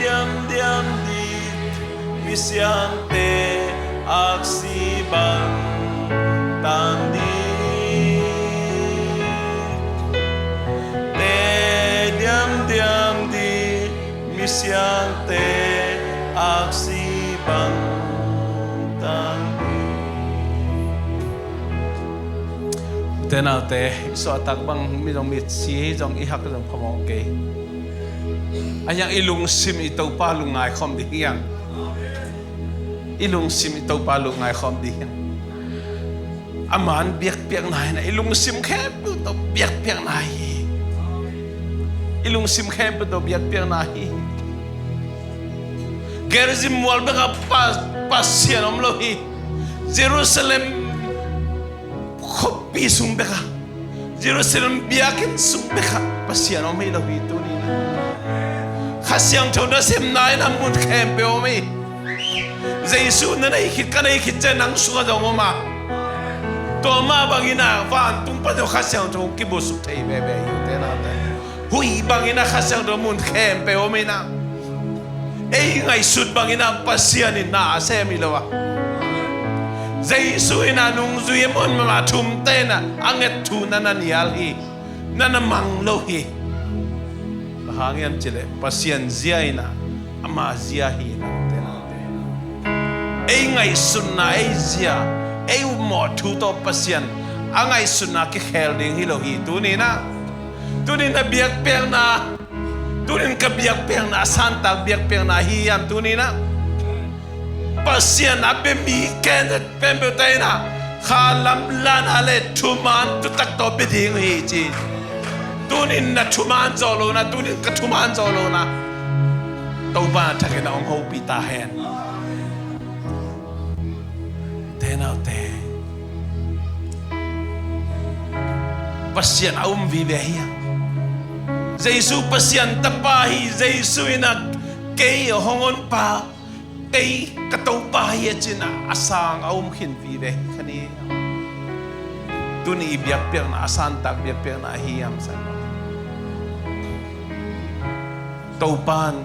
diamdiam ding, misiangte aksi bang tang ding. Te diamdiam ding, misiangte aksi bang tang ding. Ute naute, i suahtak bang mi zong mitsi hi zong, i hak zong phamawh kei. A hiang i lungsim i Topa lungngai khawm ding hiang. I lungsim i Topa lungngai khawm ding hiang. A man biakpiakna hi na, i lungsim khempeuh tawh biakpiakna hi. I lungsim khempeuh tawh biakpiakna hi. Gerizim mual bekah Pa, Pasian om lo hi. Jerusalem khuapi sung bekah, Jerusalem biakinn sung bekah Pasian om hi lo hi tuni. Kha Siangtho nasepna in a mun khempeuh om hi. Jesu na nei khit, ka nei khit ciang nang sungah zong om a. Tua mah bangin a vantung pan zong Kha Siangtho hong kibusuk thei veve hi, ute naute. Huih bangin a Kha Siangtho mun khempeuh om hi na. Ei ngaihsut bangin a Pasian in na a sem hi lo a. Jesu in a nungzui a muan mahmah thumte in a, a nget thu na na nial hi. Na na mang lo hi. Bang hang hiam cih leh Pasian zia in a, ama zia hi na, ute naute. Ei ngaihsutna, ei zia, ei upmawh thu tawh Pasian a ngaihsutna kikhel ding hi lo hi tuni in a. Tuni in a biakpiakna, tuni in ka biakpiakna, a santak biakpiakna hi hiam tuni in a. Pasian a bia mi khempeuh te in a, kha lamlahna le thuman thutak tawh bia ding hi ci. Tuni in na thuman zawh lohna, tuni in ka thuman zawh lohna, Topa in a thakin a hong hopih ta hen. Ute naute, Pasian a um vive hi a. Jesu Pasian Tapa hi, Jesu in a kei hong honpa, kei ka Topa hi a ci in a, a sang a um khin vive hi kha ni. Tuni i biakpiakna, a santak biakpiakna hi hiam, sang Topa in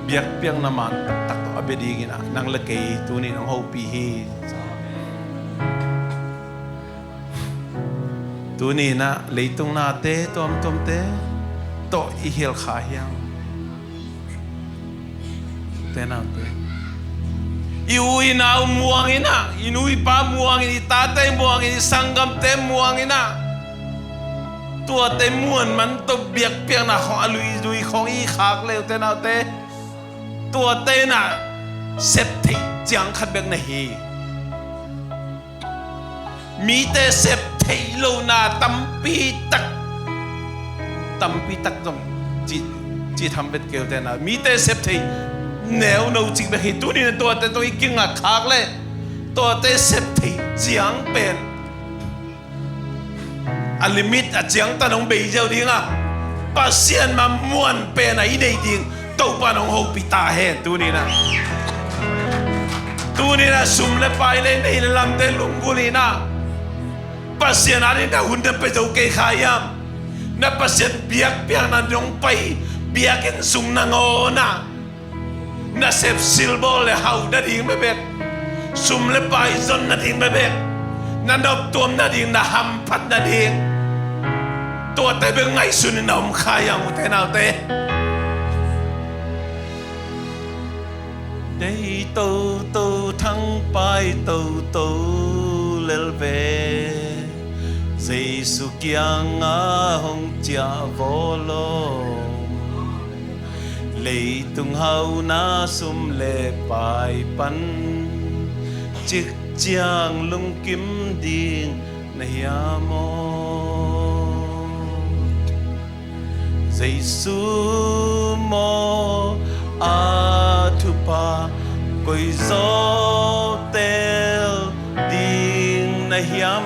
biakpiakna man taktak tawh a bia dingin a, nang le kei tuni in hong hopih hi. Tuni in a leitung nate tuamtuamte tawh i hilh kha hiam? Ute naute, i u i nau muang in a, i nu i pa muang in, i tate muang in, i sanggamte muang in a, tuate muan man tawh biakpiakna khawng a lui zui khawng i khak le, ute naute, tuate in a sep theih ciang khat bek na hi. Mite sep theih lohna tampi tak, tampi tak zong cih Cih tham vet kei uh tena, mite sep theih neuno cik bek hi. Tuni-in tuate tawh i kingat khak leh tuate sep theih ciang pen a limit a ciangtan hong bei ziau ding a, Pasian mah muan pen a i neih ding Topa in hong hopih ta hen. Tuni-in ah, tuni-in ah sum le pai le nei le lamte lunggulh in ah, Pasian adingin na hun na pia zo kei kha hiam? Na Pasian biakpiakna nong pai, biakinn sung nangawn ah na sep silbawl le hauh nading bekbek, sum le pai zon nading bekbek, na noptuam nading, na hamphat nading, tuate bek ngaihsun in na om kha hiam, ute naute? Dei toto, thangpai toto lel ve, Jesu kiangah hong ciah vaw lo. Leitung hauhna sum le pai pan cik ciang lungkim ding na hiam aw? Jesu maw a thupha koizaw tel ding na hiam?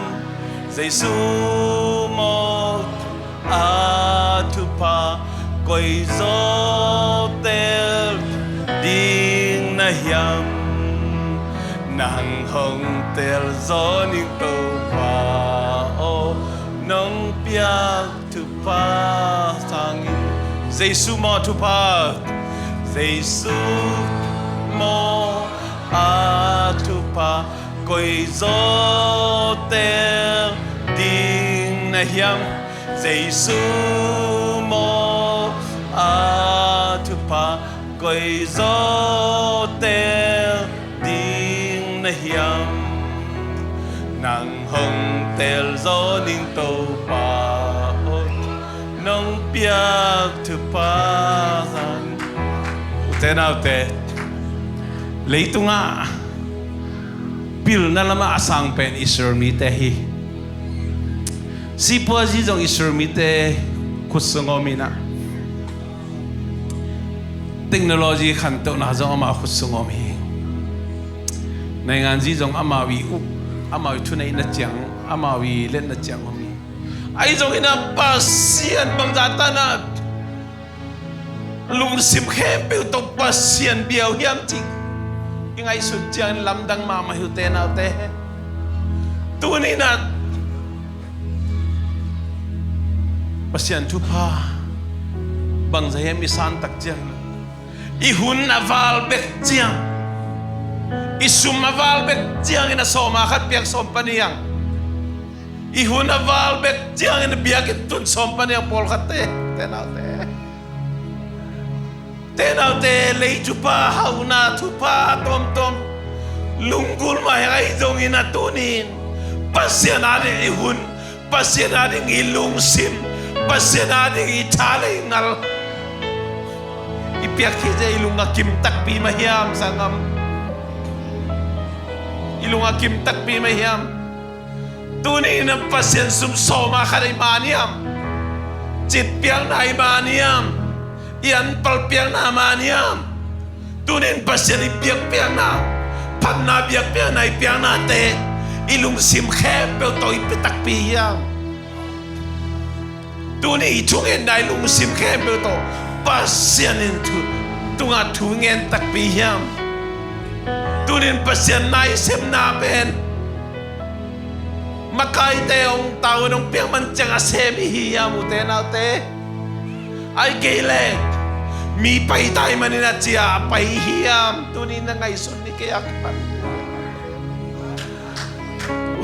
Jesu maw a thupha koizaw tel ding na hiam? Nang hong tel zaw ning Topa aw, nong piak thupha sangin. Jesu maw thupha, Jesu maw a thupha koizaw tel ding na hiam? Jesu maw a thupha koizaw tel ding na hiam? Nang hong tel zaw ning Topa aw, nong piak thupha sangin. Ute naute, leitungah pilna lamah a sang pen Israel mite hi. Sipua zi zong Israel mite khutsung om in ah, technology khantohna zong amau khutsung om hi. Naingan zi zong amau i up, amau i thuneihna ciang, amau i letna ciang om hi. Ahi zongin ah Pasian bangzah tan ah lungsim khempeuh tawh Pasian bia uh hiam cih i ngaihsut ciangin lamdang mahmah hi, ute naute. Tuni-in ah Pasian thupha bangzah hiam i san tak ciang, i hun a val bek ciang, i sum a val bek ciangin a sawm a khat piak sawm pan hi hang. I hun a val bek ciangin a biakinn tun sawm pan hi hang pawlkhatte, ute naute. Ute naute, lei thupha, hauhna thupha tuamtuam lunggulh mah hi hang, ahi zongin a tuni-in Pasian ading i hun, Pasian ading i lungsim, Pasian ading i tha le i ngal i piak khit ciang i lung a kim takpi mah hiam, sanggam? I lung a kim takpi mah hiam? Tuni-in a Pasian sum sawm a khat i man hiam? Cit piakna i man hiam? I anpal piakna man hiam? Tuni-in Pasian i biakpiakna, phatna biakpiakna i piaknate i lungsim khempeuh tawh i pia takpi hiam? Tuni i thungetna i lungsim khempeuh tawh Pasian in thu, tungah thu ngen takpi hiam? Tuni-in Pasian naisemna pen makaite hong tavuan hong piak man ciang a sem i hi hiam, ute naute? Ahih kei leh mi pai tai manin a ci-a a pai i hi hiam? Tuni-in na ngaihsun ni kei a kipan,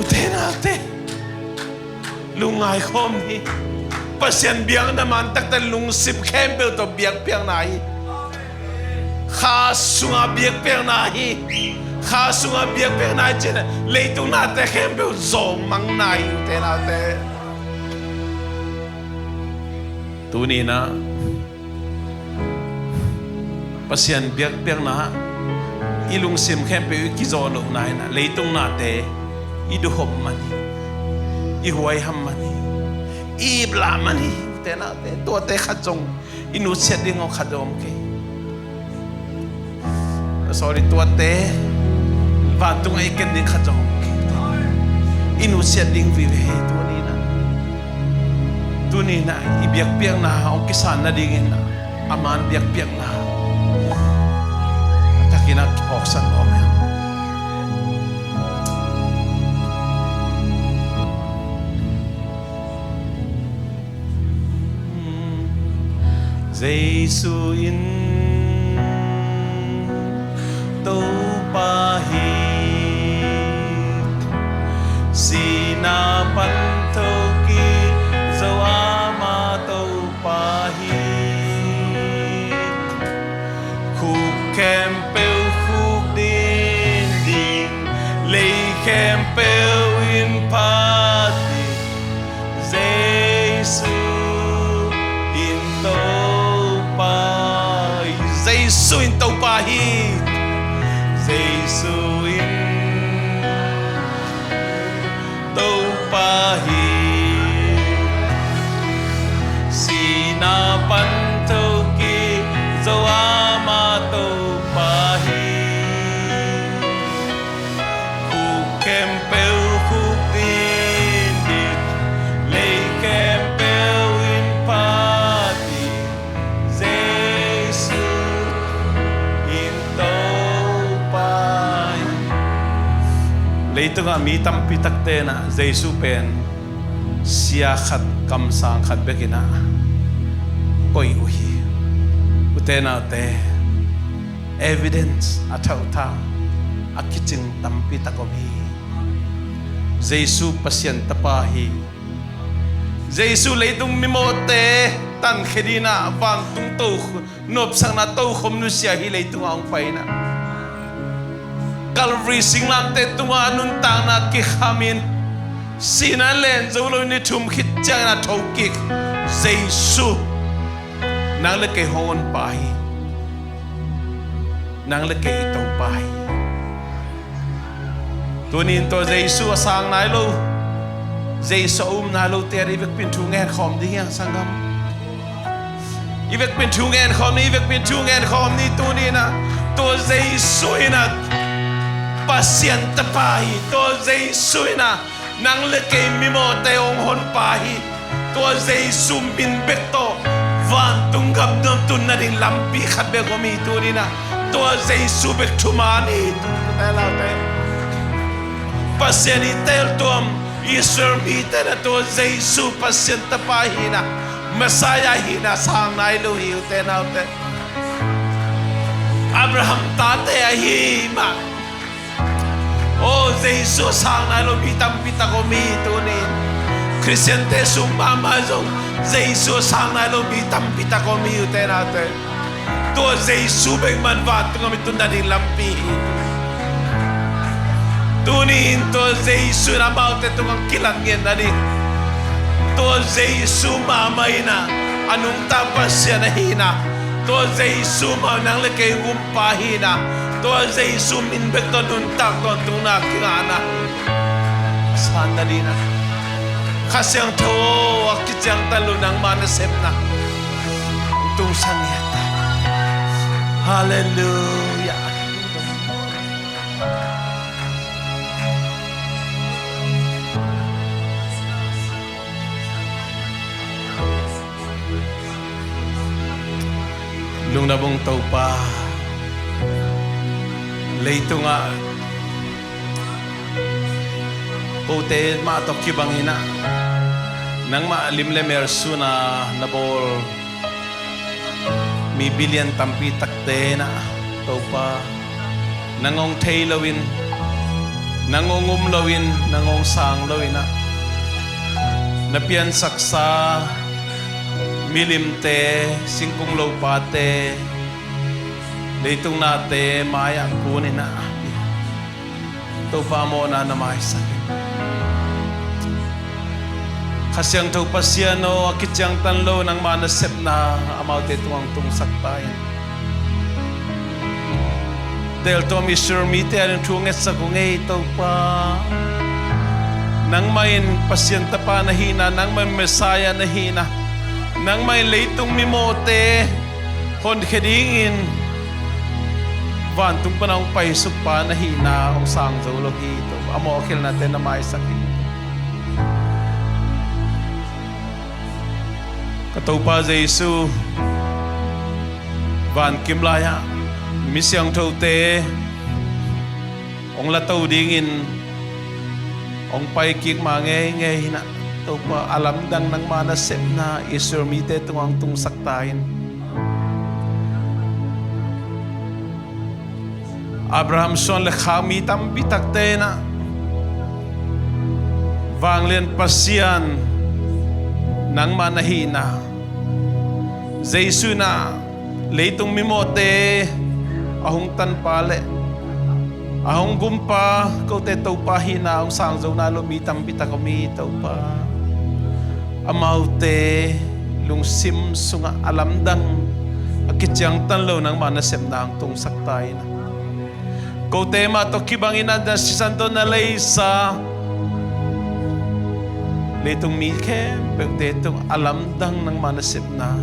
ute naute. Lungngai khawm ni. Pasian biakna man takte lungsim khempeuh tawh biakpiakna hi. Kha sunga biakpiakna hi. Kha sunga biakpiakna hi cih leh leitung nate khempeuh zawngmangna hi, ute naute. Tuni-in ah Pasian biakpiakna i lungsim khempeuh i kizawh lohna in ah leitung nate i duhhop man hi, i huaiham man hi, i iplah man hi, ute naute. Tuate khat zong I nutsiat ding aw khat zong om kei. Sorry, tuate vantung ah i ken ding khat zong om kei. I nutsiat ding vive hi. Tuni in ah, tuni in ah i biakpiakna hong kisan nadingin ah, a man biakpiakna a takin ah kiphawksak nuam hi. Jesu in Topa hi, sihna pan thokik zo ama Topa hi. Khuk khempeuh khuk din ding, lei khempeuh in phat ding. Jesu in Topa hi. Jesu in Topa hi. Jesu in Topa hi. Sihna pan thokik zo ama Topa hi. Khuk khempeuh khuk din ding, lei khempeuh in phat ding. Jesu in Topa hi. Leitungah mi tampi takte in ah Jesu pen sia khat, kamsang khat bek in ah koih uh hi. Ute naute, evidence a thauhtha a kicing tampi tak om hi. Jesu Pasian Tapa hi. Jesu leitung mimawhte tankhia dingin ah vantung to, nopsakna tokhom nusia hi. Leitungah hong pai in ah Calvary singlamteh tungah a nuntakna kikhamin, sihna len zo loin ni thum khit ciangin a thokik Jesu, nang le kei hong honpa hi. Nang le kei i Topa hi. Tuni in tua Jesu a sang nai lo, Jesu a um nai lote ading i vekpi in thu ngen khawm ding hi hang, sanggam. I vekpi in thu ngen khawm ni, i vekpi in thu ngen khawm ni. Tuni in ah tua Jesu in ah Pasian Tapa hi. Tua Jesu in ah nang le kei mimawhte hong honpa hi. Tua Jesu min bek tawh vantung gam dong tun nading lampi khat bek om hi. Tuni in ah tua Jesu bek thuman hi. Tuni in ah Pasian i teeltuam Israel mite in ah tua Jesu Pasian Tapa hihna, Messiah hihna sang nai lo hi, ute naute. Abraham tate ahi mah. Aw, Jesu a sang nai lo mi tampi tak om hi. Tuni in Khristiante sung mahmah zong Jesu a sang nai lo mi tampi tak om hi, ute naute. Tua Jesu bek man vantung gam i tun nading lampi hi. Tuni in tua Jesu in amaute tungah kilang ngen nading, tua Jesu mahmah in ah a nungta Pasian ahihna, tua Jesu mah nang le kei umpa hihna, tua Jesu min bek tawh nuntak tawntungna kingahna a san nading in ah Kha Siangtho aw, a kiciangtan lo nangma nasepna tungsak ngiat ta. Halleluiah. Lungdam ung Topa. Leitungah kote mah tawh kibang in ah, nangmah lim le mel sun a na bawl mi billion tampi takte in ah, Topa, nang hong thei loin, nang hong um loin, nang hong sang loin ah, na piansaksa milimte, singkung lopate, leitung nate mai-ah kun in ah, Topa, mawhna na maisak in. Kha Siangtho Pasian aw, a kiciangtan lo nangma nasepna amaute tungah hong tungsak ta in. Teeltuam Israel mite ading thu ngetsak ung ei, Topa. Nangmah in Pasian Tapa na hihna, nangmah in Messiah na hihna, Nangmah in leitung mimawhte honkhia dingin vantung pana hong paisuk pa na hihna hong sang zo lo hi. Topa, a mawhkhelnate na maisak hi. Ka Topa Jesu, vankim lai-ah mi siangthote hong lato dingin hong paikik ma ngeingei hi-in ah, Topa, a lamdang nangma nasepna Israel mite tungah hong tungsak ta in. Abraham suan le khak mi tampi takte in ah vanglian Pasian nangma na hihna, Jesu in ah leitung mimawhte a hong tanpa le a hong gumpa, kote Topa hihna hong sang zo nai lo mi tampi tak om hi, Topa. Amaute lungsim sungah a lamdang, a kiciangtan lo nangma nasepna hong tungsak ta in ah, kote mah tawh kibangin ah na sisan tawh na leisa leitung mi khempeuhte tungah a lamdang nangma nasepna,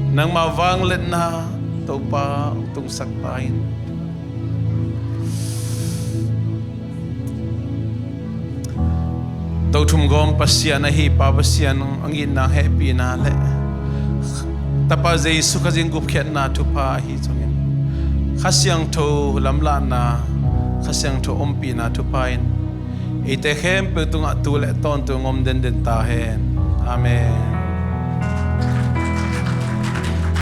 nangma vangliatna, Topa, hong tungsak ta in. Tothumgawm Pasian ahi Pa Pasian, hong itna, hehpihna le Tapa Jesu Khazih gupkhiatna thupha ahi zongin, Kha Siangtho lamlahna, Kha Siangtho ompihna thupha in eite khempeuh tungah tu le tawntung om denden ta hen. Amen.